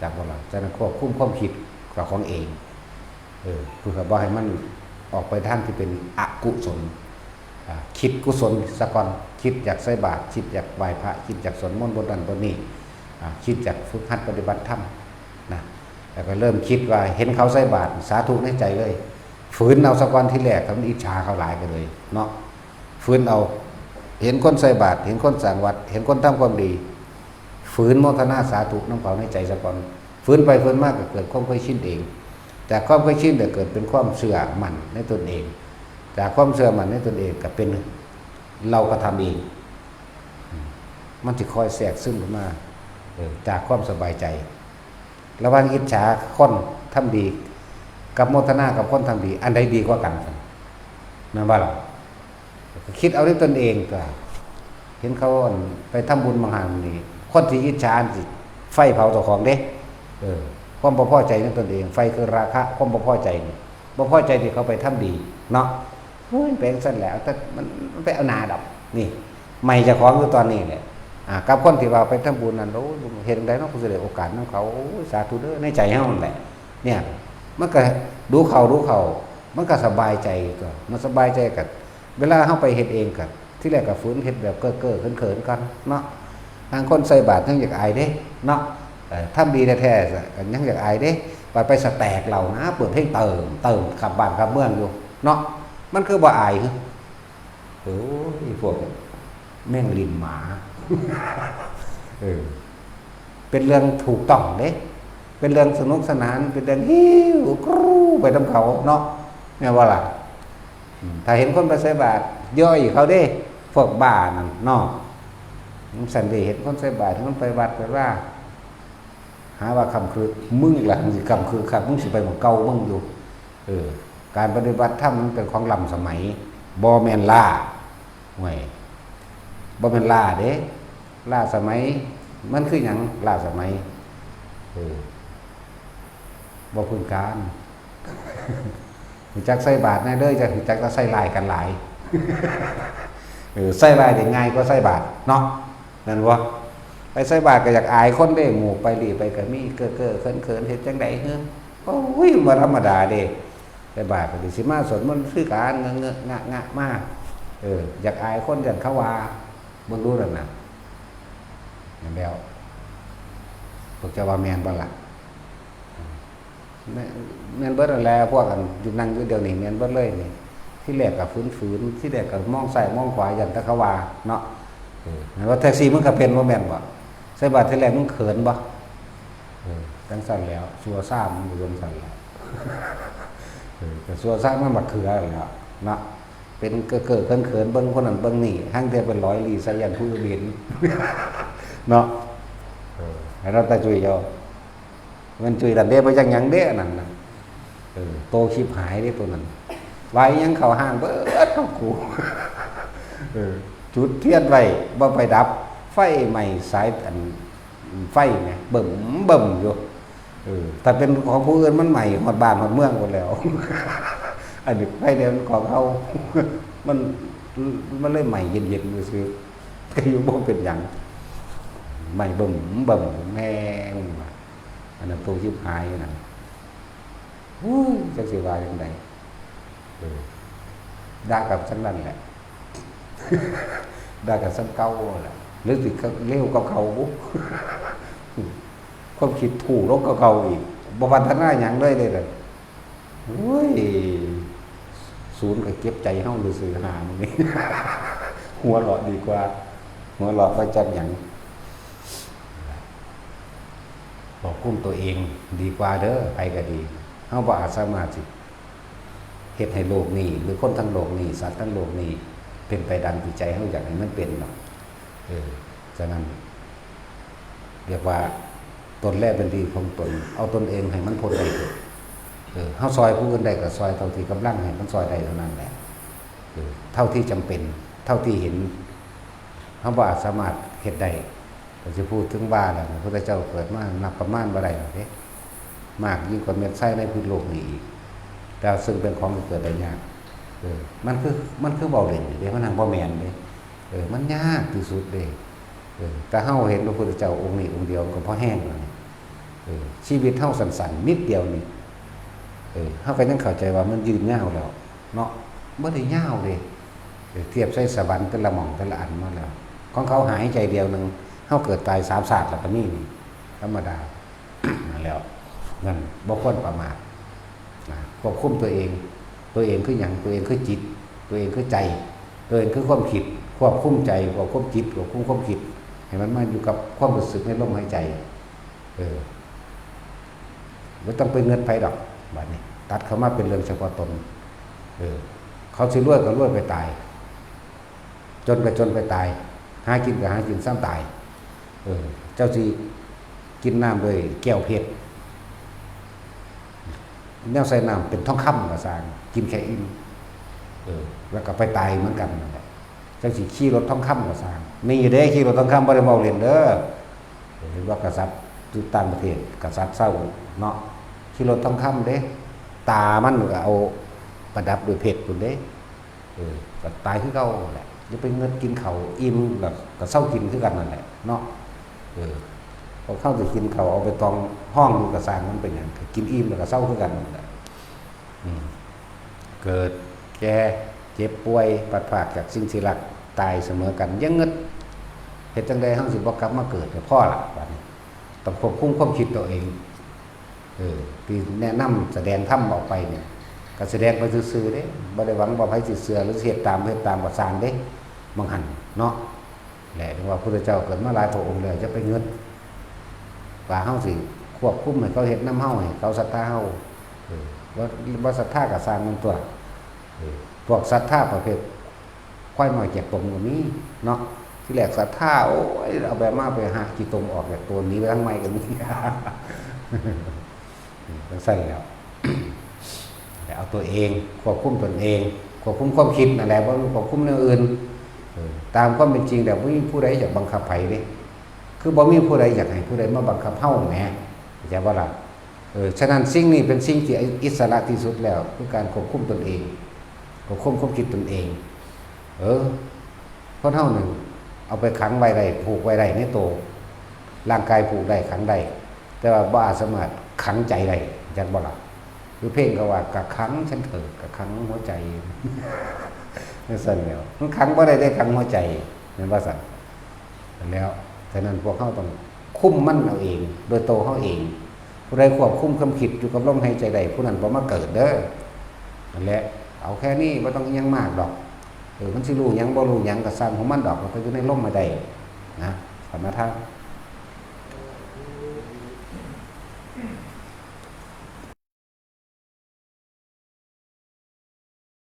จักบ่ล่ะ ฉะนั้นควบคุมความคิดกับของเอง เออ เพื่อบ่ให้มันออกไปทางที่เป็นอกุศล อ่า คิดกุศลซะก่อน คิดอยากใส่บาตร คิดอยากไหว้พระ คิดอยากสวดมนต์บทนั้นบทนี้ อ่า คิดอยากฝึกหัดปฏิบัติธรรมนะ แล้วก็เริ่มคิดว่าเห็นเขาใส่บาตร สาธุในใจเลย ฝืนเอาซะก่อน ทีแรก ถ้ามันอิจฉาเขาหลายก็เลยเนาะ ฝืนเอา เห็นคนใส่บาตร เห็นคนสร้างวัด เห็นคนทำความดี ฝืนโมทนาสาธุนำเขาในใจซะก่อน ฝืนไปฝืนมาก็เกิดความเคยชินเอง จากความเคยชินก็เกิดเป็นความเชื่อมั่นในตนเอง จากความเชื่อมั่นในตนเองก็เป็นเรากระทำเอง มันจะคอยแทรกซึมเข้ามา เออ จากความสบายใจ ระหว่างอิจฉาคนทำดี กับโมทนากับคนทำดี อันใดดีกว่ากัน นั่นว่าล่ะ ก็คิดเอาด้วยตนเองก็ เห็นเขาอันไปทำบุญบางหันนี่ คนที่อิจฉาสิไฟเผาเจ้าของเด้ เออ ความบ่พอใจในตนเอง ไฟคือราคะ ความบ่พอใจนี่ บ่พอใจที่เขาไปทำดีเนาะ โอ้ย เป็นซั่นแหละ แต่มัน มันไปเอาหน้าดอก นี่ ไหม้เจ้าของอยู่ตอนนี้แหละ อ่า กับคนที่ว่าไปทำบุญนั่น โอ้ย เฮ็ดจั่งใดเนาะ กูสิได้โอกาสนำเขา โอ้ย สาธุเด้อ ในใจเฮานั่นแหละ เนี่ย มันก็ดูเขา ดูเขา มันก็สบายใจตัว มันสบายใจก็ เวลาเฮาไปเฮ็ดเองก็ ทีแรกก็ฝืนเฮ็ดแบบเก้อๆ เขินๆ ก่อนเนาะ ทางคนใส่บาตรยังอยากอายเด้เนาะ เอ่อ ทำดีแท้ๆ ก็ยังอยากอายเด้ บัดไปสแต็กเหล้านะ เปิดเพลงเติม เติมขับบ้านขับเมืองอยู่เนาะ มันคือบ่อาย โอ้ย พวกแม่งลิ้นหมา เออ เป็นเรื่องถูกต้องเด้ เป็นเรื่องสนุกสนาน เป็นเรื่องฮิ้วกรูไปนำเขาเนาะ แม่นบ่ล่ะ อืม ถ้าเห็นคนไปใส่บาตร ย่อยเขาเด้ พวกบ้านั่นเนาะ จั่งซั้นเด้ เห็นคนใส่บาตร มันไปวัดไปว่า หาว่าค่ำคือ มึงล่ะ มึงสิค่ำคือคัก มึงสิไปหม่องเก่ามึงอยู่ เออ การปฏิบัติธรรมมันเป็นของล้ำสมัย บ่แม่นล้า ห่วย บ่แม่นล้าเด้ ล้าสมัย มันคือหยัง ล้าสมัย เออ บ่พื้นฐาน รู้จักใส่บาตรแน่เด้อ จะรู้จักจะใส่ร้ายกันหลาย เออ ใส่ร้ายได้ง่ายกว่าใส่บาตรเนาะ แม่นบ่ ไปใส่บาตรก็อยากอายคนเด้ หมู่ไปหลีไปก็มี เก้อๆ เขินๆ เฮ็ดจั่งใด๋หือ โอ้ย บ่ธรรมดาเด้ ใส่บาตรก็สิมาสวดมนต์คือกัน เงอะๆ งะๆ มา เออ อยากอายคน ย้านเขาว่า เบิ่งดูนั่นน่ะ แม่นแล้ว พวกเจ้าว่าแม่นบ่ล่ะ แม่น แม่นเบิดนั่นแหละ พวกอันอยู่นั่งอยู่เดี๋ยวนี้แม่นเบิดเลยนี่ ทีแรกก็ฝืนๆ ทีแรกก็มองซ้ายมองขวา ย้านแต่เขาว่าเนาะ เออ แม่นว่าแท็กซี่มึงก็เป็นบ่แม่นบ่ ใส่บาตรทีแรกมึงเขินบ่ เออ จั่งซั้นแล้ว ซัวซ่ามึงอยู่จั่งซั้นแล้ว เออ ก็ซัวซ่ามันบักเขือนั่นแหล้วเนาะ เป็นเก้อๆ เขินๆ เบิ่งคนนั้นเบิ่งนี่ ห่างเทื่อเป็นร้อยลี้ใส่ย้านผู้อื่นเห็น เนาะ เออ ให้เราแต่จุยเอา มันจุยดันเด้บ่จักหยังเด้อันนั้นน่ะ เออ โตชิบหายเด้ตัวนั้น ว่าอิหยังเข้าห้างเบิดเข้ากู เออ จุดเทียนไว้ บ่ไปดับ ไฟไหม้สายอัน ไฟแหม เบิ่มเบิ่มอยู่ เออ ถ้าเป็นของผู้อื่นมันไหม้ฮอดบ้านฮอดเมืองหมดแล้ว อันนี้ไฟแดงของเฮา มัน มันเลยไหม้เย็นๆ ซื่อๆ ก็อยู่บ่เป็นหยัง ไหม้เบิ่มเบิ่มแม่งว่ะ อันนั้นโตชิบหายนั่น โอ้ย จักสิว่าจั่งใด เออ ด่ากันส่ำนั้นแหละ ด่ากันส่ำเก่าแหละ หรือสิเร็วกว่าเก่าบุ ความคิดถูกลงกว่าเก่าอีก บ่พัฒนาหยังเลยเด้อ โอ้ย ศูนย์ก็เก็บใจเฮาซื่อๆ หามื้อนี้ หัวเราะดีกว่า หัวเราะบ่จักหยัง ควบคุมตัวเองดีกว่าเด้อ ไผก็ดี เฮาบ่อาจสามารถสิเฮ็ดให้โลกนี้ หรือคนทั้งโลกนี้ สัตว์ทั้งโลกนี้ เป็นไปดังที่ใจเฮาอยากให้มันเป็นหรอก เออ ฉะนั้น เรียกว่า ตนแลเป็นที่พึ่งตน เอาตนเองให้มันพ้นได้เถอะ เออ เฮาซ่อยผู้อื่นได้ก็ซ่อยเท่าที่กำลังให้มันซ่อยได้เท่านั้นแหละ เออ เท่าที่จำเป็น เท่าที่เห็น เฮาบ่อาจสามารถเฮ็ดได้ ก็สิพูดถึงว่าแล้ว พระพุทธเจ้าเกิดมานับประมาณบ่ได้ดอกเด้ มากยิ่งกว่าเม็ดทรายในพื้นโลกนี้อีก แต่ซึ่งเป็นของที่เกิดได้ยาก เออ มันคือ มันคือเว้าเล่นอยู่เด้ มันหั้งบ่แม่นเด้ เออ มันยากที่สุดเด้ เออ แต่เฮาเห็นพระพุทธเจ้าองค์นี้องค์เดียวก็พอแฮงแล้วนี่ เออ ชีวิตเฮาสั้นๆ นิดเดียวนี่ เออ เฮาก็ยังเข้าใจว่ามันยืนยาวแล้วเนาะ บ่ได้ยาวเด้ เทียบใส่สวรรค์แต่ละหม่องแต่ละอันมาแล้ว ของเขาหายใจเดียวหนึ่ง เฮาเกิดตายสามชาติแล้วก็มีนี่ ธรรมดา นั่นแหล้ว นั่นบ่ควรประมาทนะ ควบคุมตัวเอง ตัวเองคือหยัง ตัวเองคือจิต ตัวเองคือใจ ตัวเองคือความคิด ควบคุมใจ ควบคุมจิต ควบคุมความคิด ให้มันมาอยู่กับความรู้สึกในลมหายใจ เออ บ่ต้องไปเงิดไผดอก บัดนี้ ตัดเข้ามาเป็นเรื่องเฉพาะตน เออ เขาสิรวยก็รวยไปตาย จนก็จนไปตาย หากินก็หากินซ้ำตาย เออ เจ้าสิกินน้ำด้วยแก้วเพชร แนวใส่น้ำเป็นทองคำก็ซ่าง กินแค่อิ่ม เออ แล้วก็ไปตายเหมือนกันนั่นแหละ จั่งสิขี่รถทองคำก็ซ่าง มีอยู่เด้ ขี่รถทองคำบ่ได้เว้าเล่นเด้อ เห็นว่ากษัตริย์อยู่ต่างประเทศ กษัตริย์ซาอุเนาะ ขี่รถทองคำเด้ ตามันก็เอาประดับด้วยเพชรพุ้นเด้ เออ ก็ตายคือเก่าแหละ อย่าไปเงิดกินข้าวอิ่มแล้วก็เซากินคือกันนั่นแหละเนาะ เออ พวกเขาสิกินข้าวเอาไปตองห้องอยู่ก็ซ่างมันเป็นหยัง ก็กินอิ่มแล้วก็เซาคือกันนั่นแหละ อืม เกิด แก่ เจ็บป่วย พลัดพรากจากสิ่งที่รัก ตายเสมอกัน อย่าเงิด เฮ็ดจั่งใดเฮาสิบ่กลับมาเกิด ก็พอละ บัดนี้ ต้องควบคุมความคิดตัวเอง เออ ที่แนะนำแสดงธรรมออกไปเนี่ย ก็แสดงไปซื่อๆเด้ บ่ได้หวังว่าไผสิเชื่อหรือสิเฮ็ดตาม บ่เฮ็ดตามก็ซ่างเด้ บางหั่นเนาะ แหละ ถึงว่าพุทธเจ้าเกิดมาหลายพระองค์แล้ว อย่าไปเงิด ว่าเฮาสิควบคุมให้เขาเฮ็ดนำเฮา ให้เขาศรัทธาเฮา เออ บ่ บ่ศรัทธาก็ซ่างมันตั่ว เออ พวกศรัทธาประเภทควายน้อยแจกตมก็มีเนาะ ทีแรกศรัทธา โอ้ย เอาแบบมาไปหาขี้ตมออกจากตัว หนีไปทางใหม่ก็มี จั่งซั่นแหล้ว แต่เอาตัวเอง ควบคุมตนเอง ควบคุมความคิดนั่นแหละ บ่ควบคุมแนวอื่น เออ ตามความเป็นจริงแล้ว บ่มีผู้ใดอยากบังคับไผเด้ คือบ่มีผู้ใดอยากให้ผู้ใดมาบังคับเฮาแหม เข้าใจบ่ล่ะ เออ ฉะนั้นสิ่งนี้เป็นสิ่งที่อิสระที่สุดแล้ว คือการควบคุมตนเอง ควบคุมความคิดตนเอง เออ คนเฮานี่ เอาไปขังไว้ได้ ผูกไว้ได้ในโต ร่างกายผูกได้ ขังได้ แต่ว่าบ่อาจสามารถขังใจได้ จักบ่ล่ะ คือเพลงก็ว่า "กะขังฉันเถิด กะขังหัวใจ" จั่งซั่นแหล้ว มันขังบ่ได้เด้ ขังหัวใจ แม่นบ่ซั่น นั่นแหล้ว ฉะนั้นพวกเฮาต้องคุมมันเอาเอง โดยโตเฮาเอง ผู้ใดควบคุมความคิดอยู่กับลมหายใจได้ ผู้นั้นบ่มาเกิดเด้อ นั่นแหละ เอาแค่นี้ บ่ต้องอิหยังมากดอก เออ มันสิรู้หยังบ่รู้หยังก็ซ่างของมันดอก มันก็อยู่ในลมหายใจนะ สมถะ